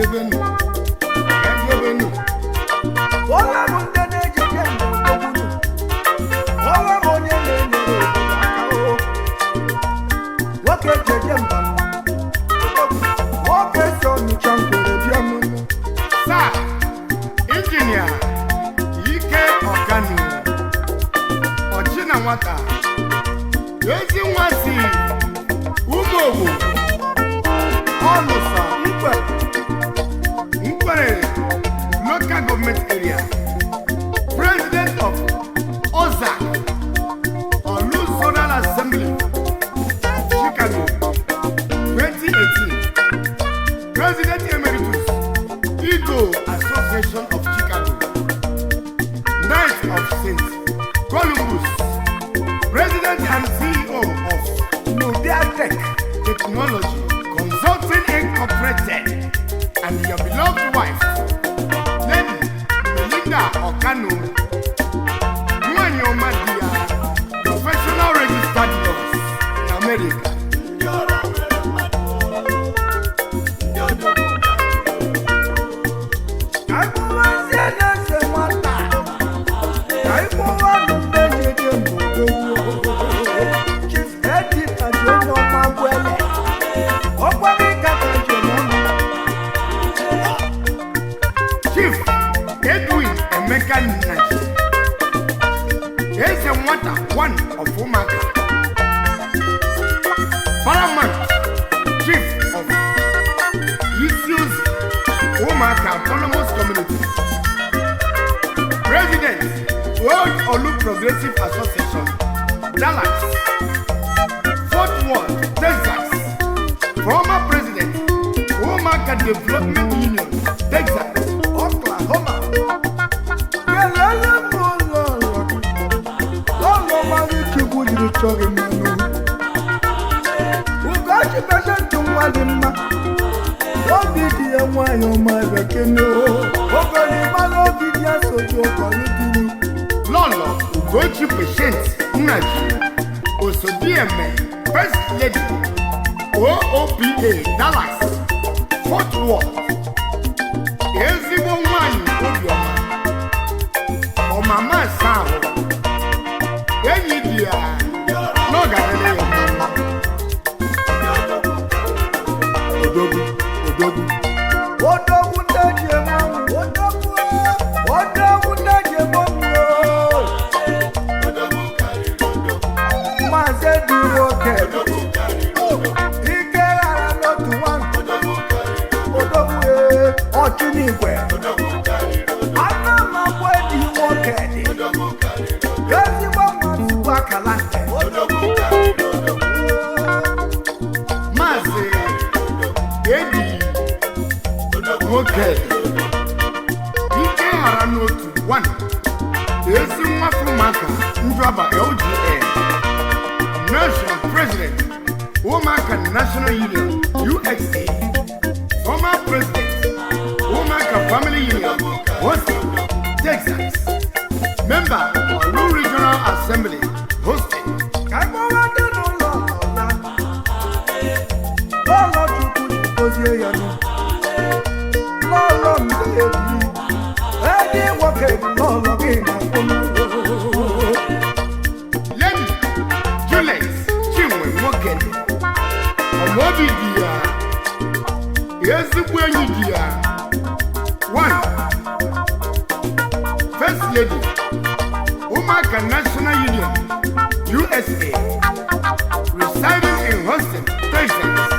Jebenu, Jebenu. Ọla bụ ndị na-ejije mgbe ogbunu. Ọla bụ onye na-enyere obodo aka o. Nwoke jeje mba nwoke si Ọnịcha nkwere bịa mụ. Sir, Injinia Ike Ọkanu, ọchị na nwata, ezi nwa si Ụmụogbo, Ọlụsọ, Ikwe Nkwere Local Government Area, President of OZAC, Olu Zonal Assembly, Chicago, 2018, President Emeritus, Igbo Association of Chicago, Knight of St. Columbus, President and CEO of Nubia Tech Technology Consulting Incorporated, and your beloved wife, Lady Belinda Okano, nwanyị ọma di ya, professional registered nurse in America. Ka ịkpụwazie na-ese nwata, ka ịkpụwa ndị jeje mgbe odogwu. Chief Eddie Adio Magwele, ọkwa gị ka ka njem ọnụ. Chief Edwin Emeka Nnaji, Eze Nwata one of Ụmụaka, Paramount Chief of Isiuzi Ụmụaka Autonomous Community, President World Olu Progressive Association, Dallas, Fort Worth, Texas, former President Ụmụaka Development Union, Texas, Oklahoma. Kelele m ụlọ ụlọ gị. Ụlọ mmadụ Chukwu jiri chọọ gị mma n'obi. Ugochi pesentị nwa dị mma. Obi dị ya nwayọ ma bekene o. Ogolimara obi dị ya soji ụkọlụ duru. Lọlọ Ugochi Patient Nnaji Osodieme First Lady OOPA Dallas Fort Worth, ezigbo nwanyị obiọma, ọmama asa ahụ, enyi dị ya n'oge adịrị ya mma. Odogwu, odogwu. Odogwu ndị ji eme ọnwụ. Odogwu odogwu ndị ji eme ọnwụ. Maazị Eduru Oke. Ike ghara n'otu nwa. Odogwu ee, ọchụ n'igwe. Ana m agwa Edi nwoke dị. Ezigbo mmadụ bụ akala nte. Maazị Edi nwoke ike ghara n'otu 1 ezi nwafọ ụmụaka Njọba LGA, National President Ụmụaka National Union USA, former President Ụmụaka Family Union, Houston, Texas, member Olu Regional Assembly, Houston. Ka ịkpọwa dị n'ụlọ na lọlọ Chukwu ji gozie ya nụ. Lọlọ ndị ebi, edi nwoke dị lọlọ gị na mkpụrụ. Lady Juliet Chinwe Nwokedi, ọmọbi di ya, ezigbo enyi di ya, one First Lady Ụmụaka National Union USA, residing in Houston, Texas.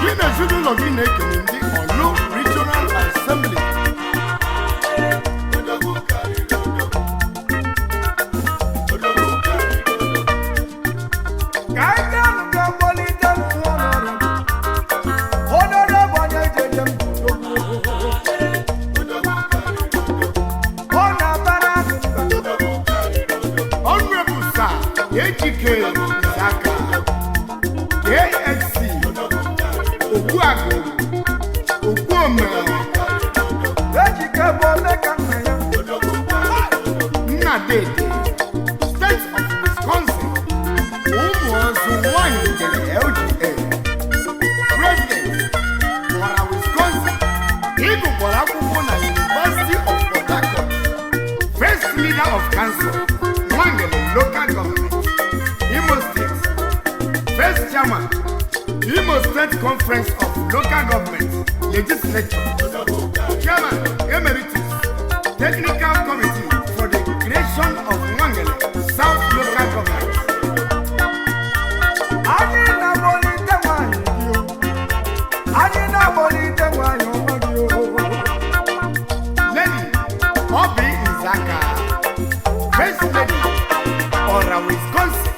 Gị na ezinụlọ gị na-ekele ndị Olu Regional Assembly. Ka anyị gaa nụ ka mkpọlite n'ụwa n'ọrụ. Odoro bụ onye jeje m Ọ na-abara agụ mba. Honorable Sir Ejike Isaka, KSC, Ogbuagụ, Ogbuome, Ejike bụ ole ka nna ya. Nnadede, State of Wisconsin, Ụmụọzụ nwanyị jere LGA, President, Ọra Wisconsin. State Conference of Local Government Legislature, Chairman Emeritus, Technical Committee for the Creation of Nwangele South Local Government. Anyị na-akpọlite nwanyị gị o. Anyị na-akpọlite nwanyị ọma gị o. Lady Obi Nzaka, First Lady, Ọra, Wisconsin.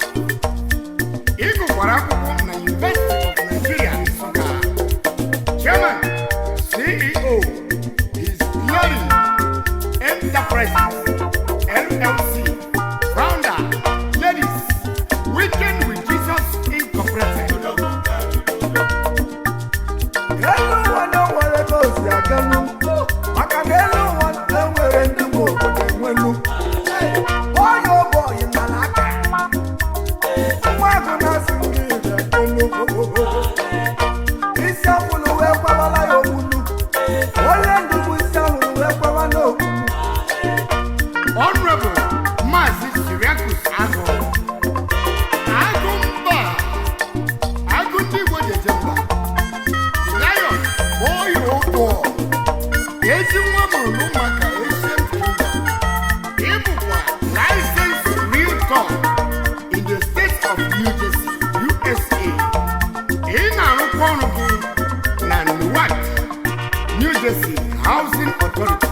Ị gụkwara akwụkwọ na University of Nigeria, Nsụka. Chairman, CEO, His Glory Enterprises, LLC, Founder, Ladies, Weekend with Jesus Incorporated. Elu ụwa na o nwere ka o si aganụ. Maka na elu ụwa na e nwere ndị nwe obodo enwelu. Onye ọbọyị nara aka. Nwa agụ na-asị ndị elu. Isi anwụrụ wee kwawala ya ogbunu. Onye ndụ bụ isi anwụrụ wee kwawa n'ogbunu. Honorable Maazị Siriakus Agụ. Agụ mba. Agụ ndị Igbo ji eje mba. Lion, boy ụkwụ. Ezi nwa mụrụ n'ụmụaka Asian Kingdom. Ị bụkwa licensed realtor in the state of New Jersey, USA. Ị na-arụkwa ọrụ gị na Newark, New Jersey Housing Authority.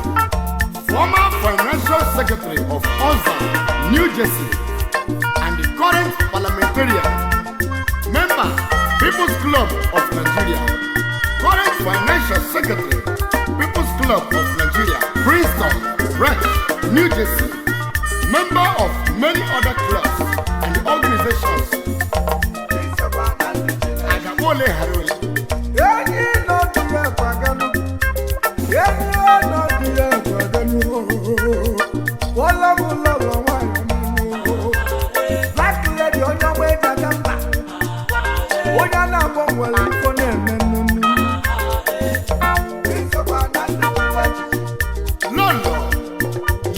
Former financial secretary of OZA, New Jersey, and the current parliamentarian, member, People's Club of Nigeria, current financial secretary, People's Club of Nigeria, Princeton Branch, New Jersey, member of many other clubs and organizations. Agabole Harole. Enyi nọ dị ya gwaganụ. Enyi nọ dị ya gwaganụ. Wọlọ m lọlọ nwanyị ọma. Black lady onye ọma eji aga mba. Onye a na-akpọ nwere ifo na-eme nnụnụ. London,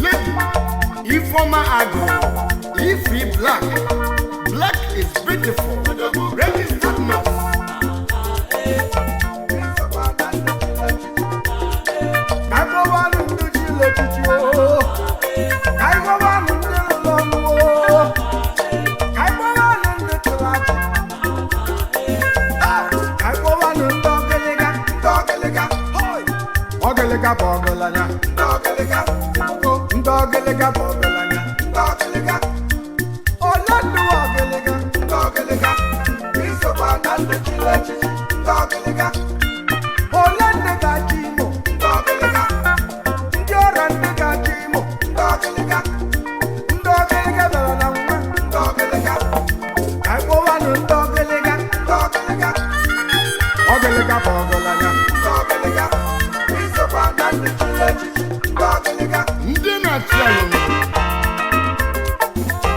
Lady Ifeoma Agu, Ife Black. Black is beautiful. Registered nurse. Ka anyị gọwanụ ndị chiri echichi o. Ka anyị gọwanụ ndị rụrụ ọrụ o. Ka anyị gọwanụ ndị chịrị achị. Ka anyị gọwanụ ndị ọgịlịga, ndị ọgịlịga. Hoi! Ọgịlịga bụ ọgịlanya. Ndị ọgịlịga. Ndị ọgịlịga bụ ọgịlanya. Ndị ọgịlịga. Ole ndị ọgịlịga? Ndị ọgịlịga. Isokwa na ndị chịrị echichi. Ndị ọgịlịga. Ole ndị ga-achị Imo? Ndị ọgịlịga. Ndị ọrịa ndị ga-achị Imo? Ndị ọgịlịga. Ndị ọgịlịga bịara na nwa. Ndị ọgịlịga. Ka anyị kpọwanụ ndị ọgịlịga. Ndị ọgịlịga. Ọgịlịga bụ ọgịlanya. Ndị ọgịlịga. Isokwa na ndị chịrị echichi. Ndị ọgịlịga. Ndị na-achị anyị nọ.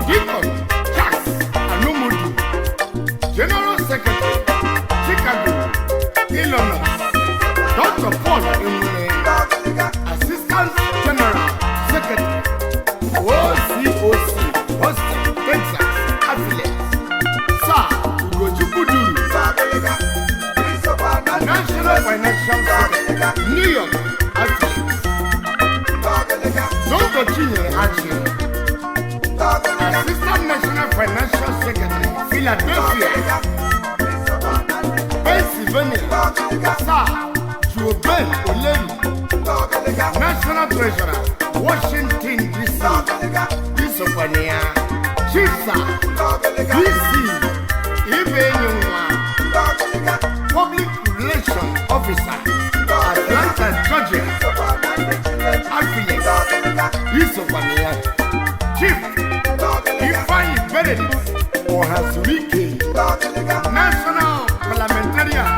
Deacon Charles Anumudu, General Secretary, Chicago, Illinois. Dr. Paul Enwere, Assistant General Secretary, OCOC, Austin, Texas, Affiliate. Sir Ugochukwu Duru, National Financial Secretary, New York, Affiliate. Dr. Chinyere Achi, Assistant National Financial Secretary, Philadelphia, Pennsylvania. Sir Joben Oleru, National Treasurer, Washington, D.C. Isokwania, Chief Sir D.C. Ibenyenwa, Public Relations Officer, Atlanta, Georgia. Affiliate, Isokwania, Chief Ifeanyi Benedict Ohazurike, National Parliamentarian,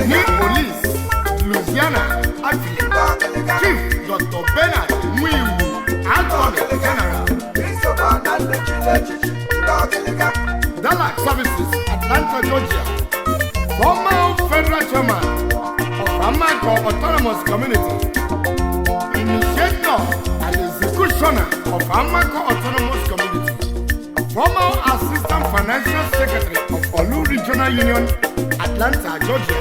New Police, Louisiana, Affiliate, Chief Dr. Bernard Nwiwu, Attorney General, Dallas Services, Atlanta, Georgia, former Federal Chairman of Amako Autonomous Community, initiator and executioner of Amako Autonomous Community, former Assistant Financial Secretary of Olu Regional Union, Atlanta. Atlanta, Georgia,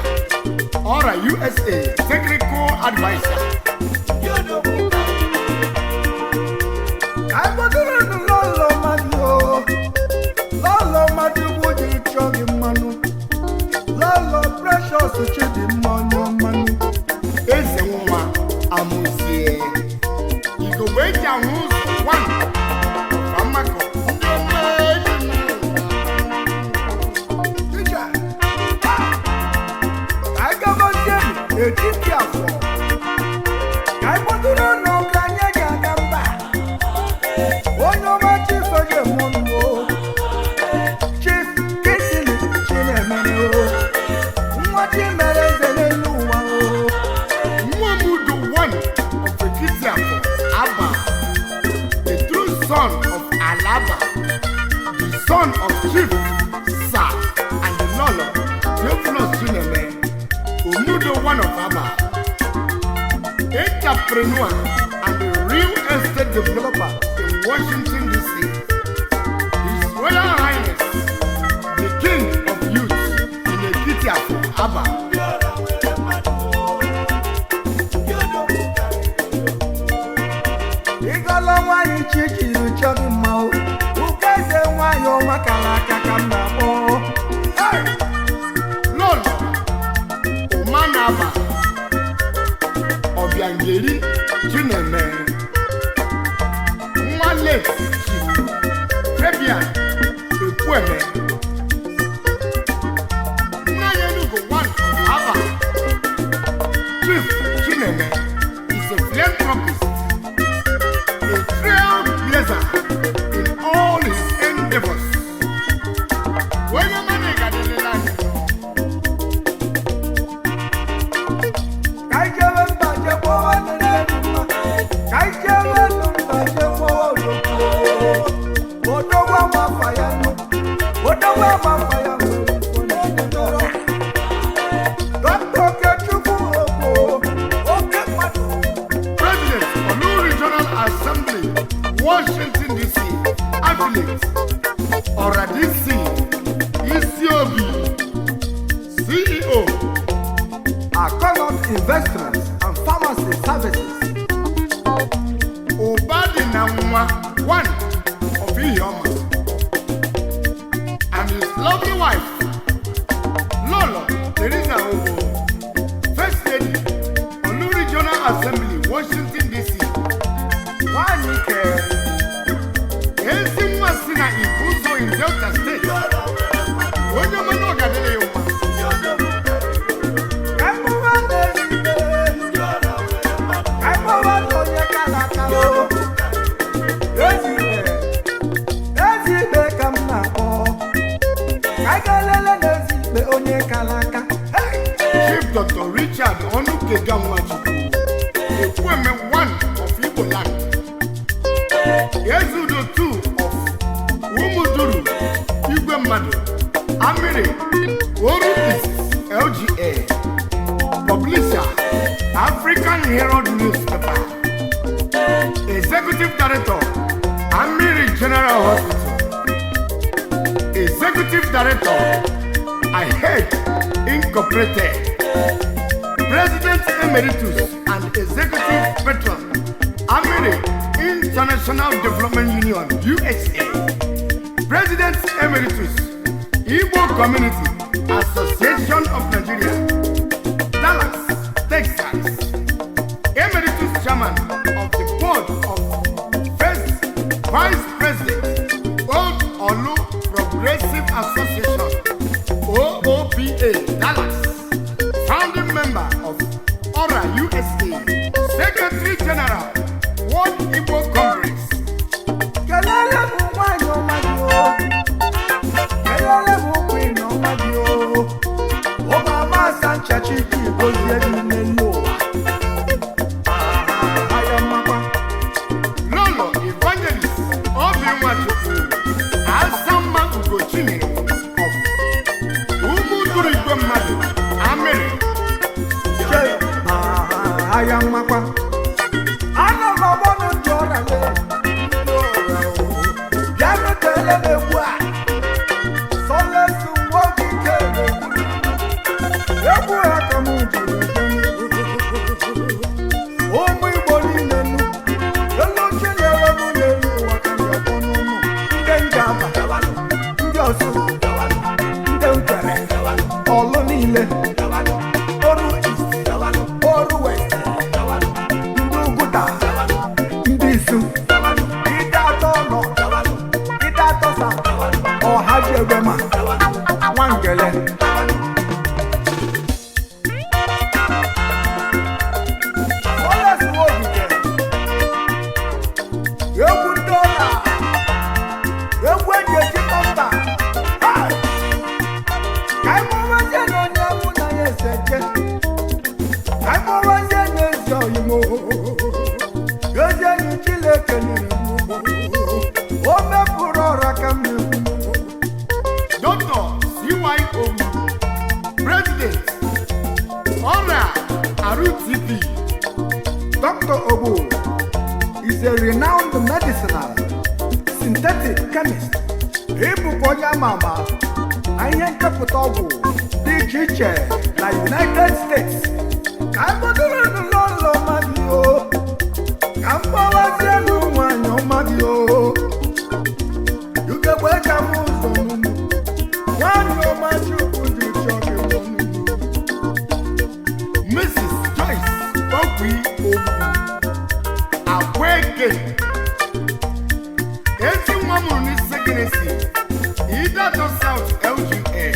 Ora USA Technical Advisor. Ka anyị gbadoro ndụ lọlọ mmadụ o. Lọlọ mmadụ bụ ji chọọ gị mmanụ. Lọlọ Precious Chidimma onye mmanụ. Eze nwa Amuzie. Igogbe eji ahụ ụzọ one of Amakọ. Ndị ọma eji Ije. Ka anyị gabazienụ n'etiti afọ. Ka anyị gbadoro n'ụka anyị ji aga mba. Onye ọma Chief Ejemọnụ o. Chief Kingsley Chinemere o. Nwa Chimere eze n'elu ụwa o. Nwamudu one of Ekitiafọ, Abba, the true son of Alaba, the son of Chief Sir and the Lolo, Theophilus Chineme, Omudo one of Abba, entrepreneur and a real estate developer in Washington, D.C. His Royal Highness, the King of Youth in Ekitiafọ, Abba. Ịgọlọ nwaanyị chi jiri chọọ gị mma o. Ugo eze nwaanyị ọma kara aka ka m na-akpọ. Hey! Lọlọ Ụmanaba Ọbịangeri Chineme nwa late Chief Fabian Ekwueme nna ya Enugu one of Aba. Chief Chineme is a philanthropist, a trailblazer in all his endeavors. Onye ọma na ị ga-adịrịla anyị. Ka anyị jebe mba jee kpọwa nne mma. Ka anyị jebe nụ mba jee kpọwa odogwu. Odogwu ama afa ya nụ. Odogwu ama afa ya nụ. Onye ndọrọ. Dr. Okechukwu Ogbo, oke mmadụ. President Olu Regional Assembly, Washington DC, Affiliate, Ora DC, Isiobi, CEO, Akolot Investments and Pharmacy Services. Ubadi Namwa, one of Ihioma, and his lovely wife, Lolo Teresa Obo, First Lady, Olu Regional Assembly, Washington DC. Nwaanyị ike. Ezi nwa si na Ibuzo in Delta State. Onye ọma na ọ ga-adịrị ya mma. Ka anyị kpọwa n'ezigbo. Ka anyị kpọwa n'onye kara aka o. Ezigbo. Ezigbo ka m na-akpọ. Ka anyị gaa lelee n'ezigbo onye kara aka. Hey! Chief Dr. Richard Onukega Nwachukwu, Ekwueme one of Igbo land, Ezudo two of Umuduru, Igwe Mmadụ, Amiri, Oru East, LGA, Publisher, African Herald Newspaper, Executive Director, Amiri General Hospital, Executive Director, IHED Incorporated, President Emeritus and Executive Patron, Amiri International Development Union, USA, President Emeritus, Igbo Community Association of Nigeria, Dallas, Texas, Emeritus Chairman of the Board of First Vice President, Old Olu Progressive Association, OOPA, Dallas, founding member of ORA USA, Secretary General, World Igbo Congress. Kelele m nwaanyị ọma gị o. Kelele m queen ọma gị o. Ụmụ ama Sancha Chike gozie gị n'elu ụwa. Ah, aya mmakwa. Lolo Evangelist Obi Nwachukwu, Asamma Ugochinyere of Umuduru Igwe Mmadụ, Amịrị. Che, ah, aya mmakwa. Ana m agbọnụ ndị ọrịa le. Ndị ọrịa o. Bịanụ tele m egwu a. Sọlesu nwoke ike na-egwu. Ezi enyi Chineke nyere m o mepụrụ ọra ka m na-ekwu. Dr. C.Y. Owu, President, Ọra RTP. Dr. Ogbu is a renowned medicinal synthetic chemist. Ịbụkwa onye ama ama na ihe nchọpụta ọgwụ dị iche iche na United States. Ka m bụdoro n'ụlọ ụlọ ọma gị o, ka m gbawazie n'ụmụ ọma gị o. Ugegbe eji ama ụzọ mụmụ, nwanyị ọma Chukwu dị chọ gị mụmụ. Mrs. Joyce Okwi Ogbu, Akweke, ezi nwa mụrụ n'Isegenesi, Idato South LGA,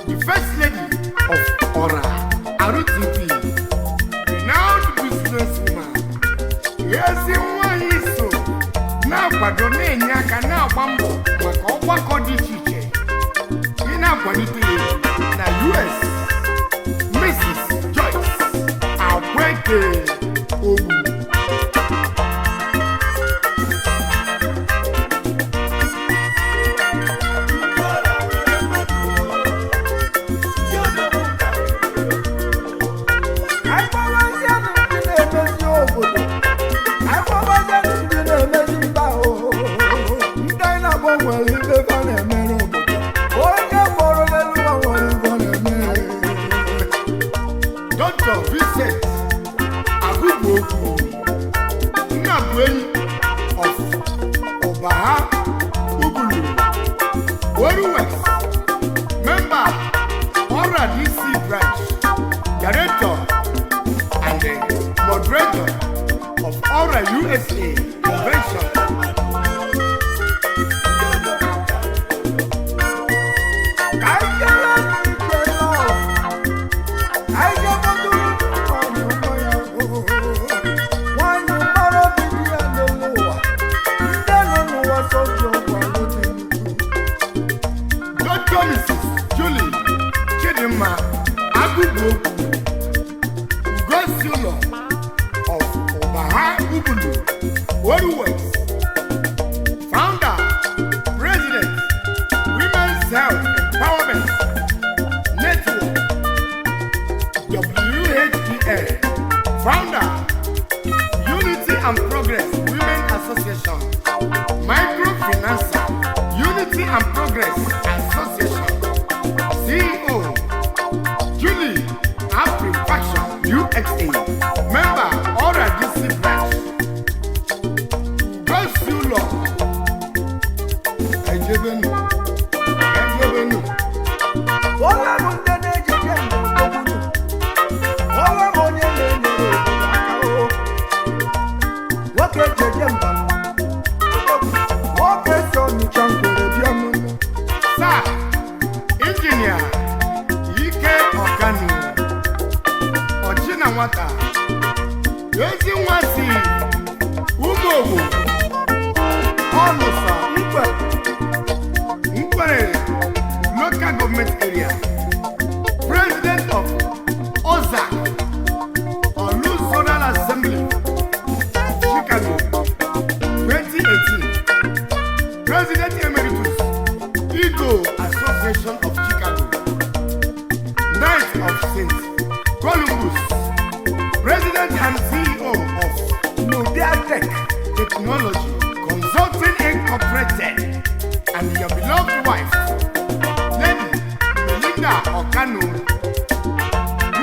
the First Lady of Ora RTP, renowned businesswoman. Ezi nwanyị so na-akwado na-enye aka na-agba mbọ maka ọgbakọ dị iche iche ị na-akwalite ya na US. Mrs. Joyce Akweke Ogbu. Akpọwazienụ ndị na-emezi obodo, akpọwazienụ ndị na-emezi mba o. Ndị anyị na-akpọ nwere ibe fa na-emere obodo. Onye kpọrọ n'elu ụwa nwere ibe ọ na-emere. Dr. Vincent Agụgbuokwu, Nnabuenyi of Ọbaha Ubulu, Oru West, member Ora DC branch, director and the moderator of Ora USA Convention. Ka anyị jere n'ike lọọ, ka anyị jee gbọdụrụ nwanyị ọma ya o. Nwanyị mara obi dị ya n'elu ụwa, ndị nọ n'ụwa sọsọ ọgwụ alụ dị nnukwu. Dr. Mrs. Julie Chidinma Agụgbuokwu, Ugosiụlọ of Ọbaha Ubulu, Oru West, founder, president, Women's Health Empowerment Network, WHPN, founder, Unity and Progress Women Association, microfinancer, Unity and Progress Association, CEO, Julie Afri Fashion UXA, member, Ora DC branch, Gosiulo, Ejebenu, Ejebenu. Ọla bụ ndị na-ejije mgbe ọla bụ onye na-enyere obodo aka o. Nwoke jeje mba, nwoke si Ọnịcha ngwere bịa mụnụ. Sir, Engineer Ike Ọkanu, Ọchịna nwata, ezi nwa si Ụmụogbo, Ọlụsa, Mkpe Nkwere Local Government Area, President of OZAC, Olu Zonal Assembly, Chicago, 2018, President Emeritus, Eagle Association of Chicago, Knight of St. Columbus, President and CEO of Nubiatech Technology Consulting Incorporated, and your beloved wife, Lady Melinda Okano,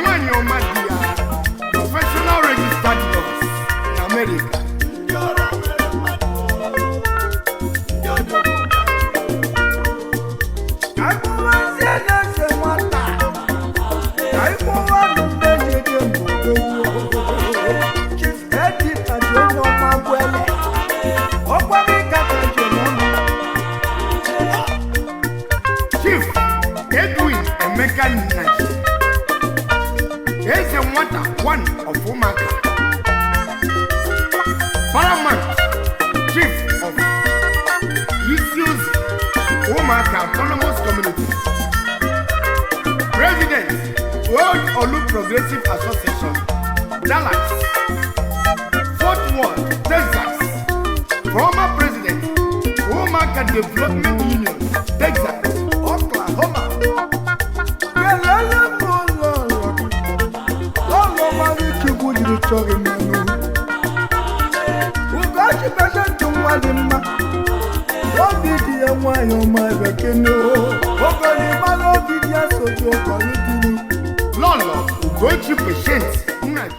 nwanyị ọma di ya, professional registered nurse in America. Ka anyị kpọwazie na-eze nwata, ka anyị kpọwanụ ndị na-eje mgbe gboo. Chief Edi Taji onye ọma Gwele, ọkwa gị ka ka njem ọnụ. Chief Edwin Emeka Nnaji, Eze Nwata one of Ụmụaka, Paramount Chief of Isiuzi Ụmụaka Autonomous Community, President, World Olu Progressive Association, Dallas, Fort Worth, Texas. Former President, Ụmụaka Development Union, Texas, Oklahoma. Kelele m ụlọ ụlọ gị. Lọlọ mara Chukwu jiri chọọ gị mmanụ. Ugochi Patient nwa dị mma. Obi dị ya nwayọọ ma bekene o. Ogoli mara obi dị ya soju ọkọlụ duru. Lọlọ Ugochi Patient Nnaji.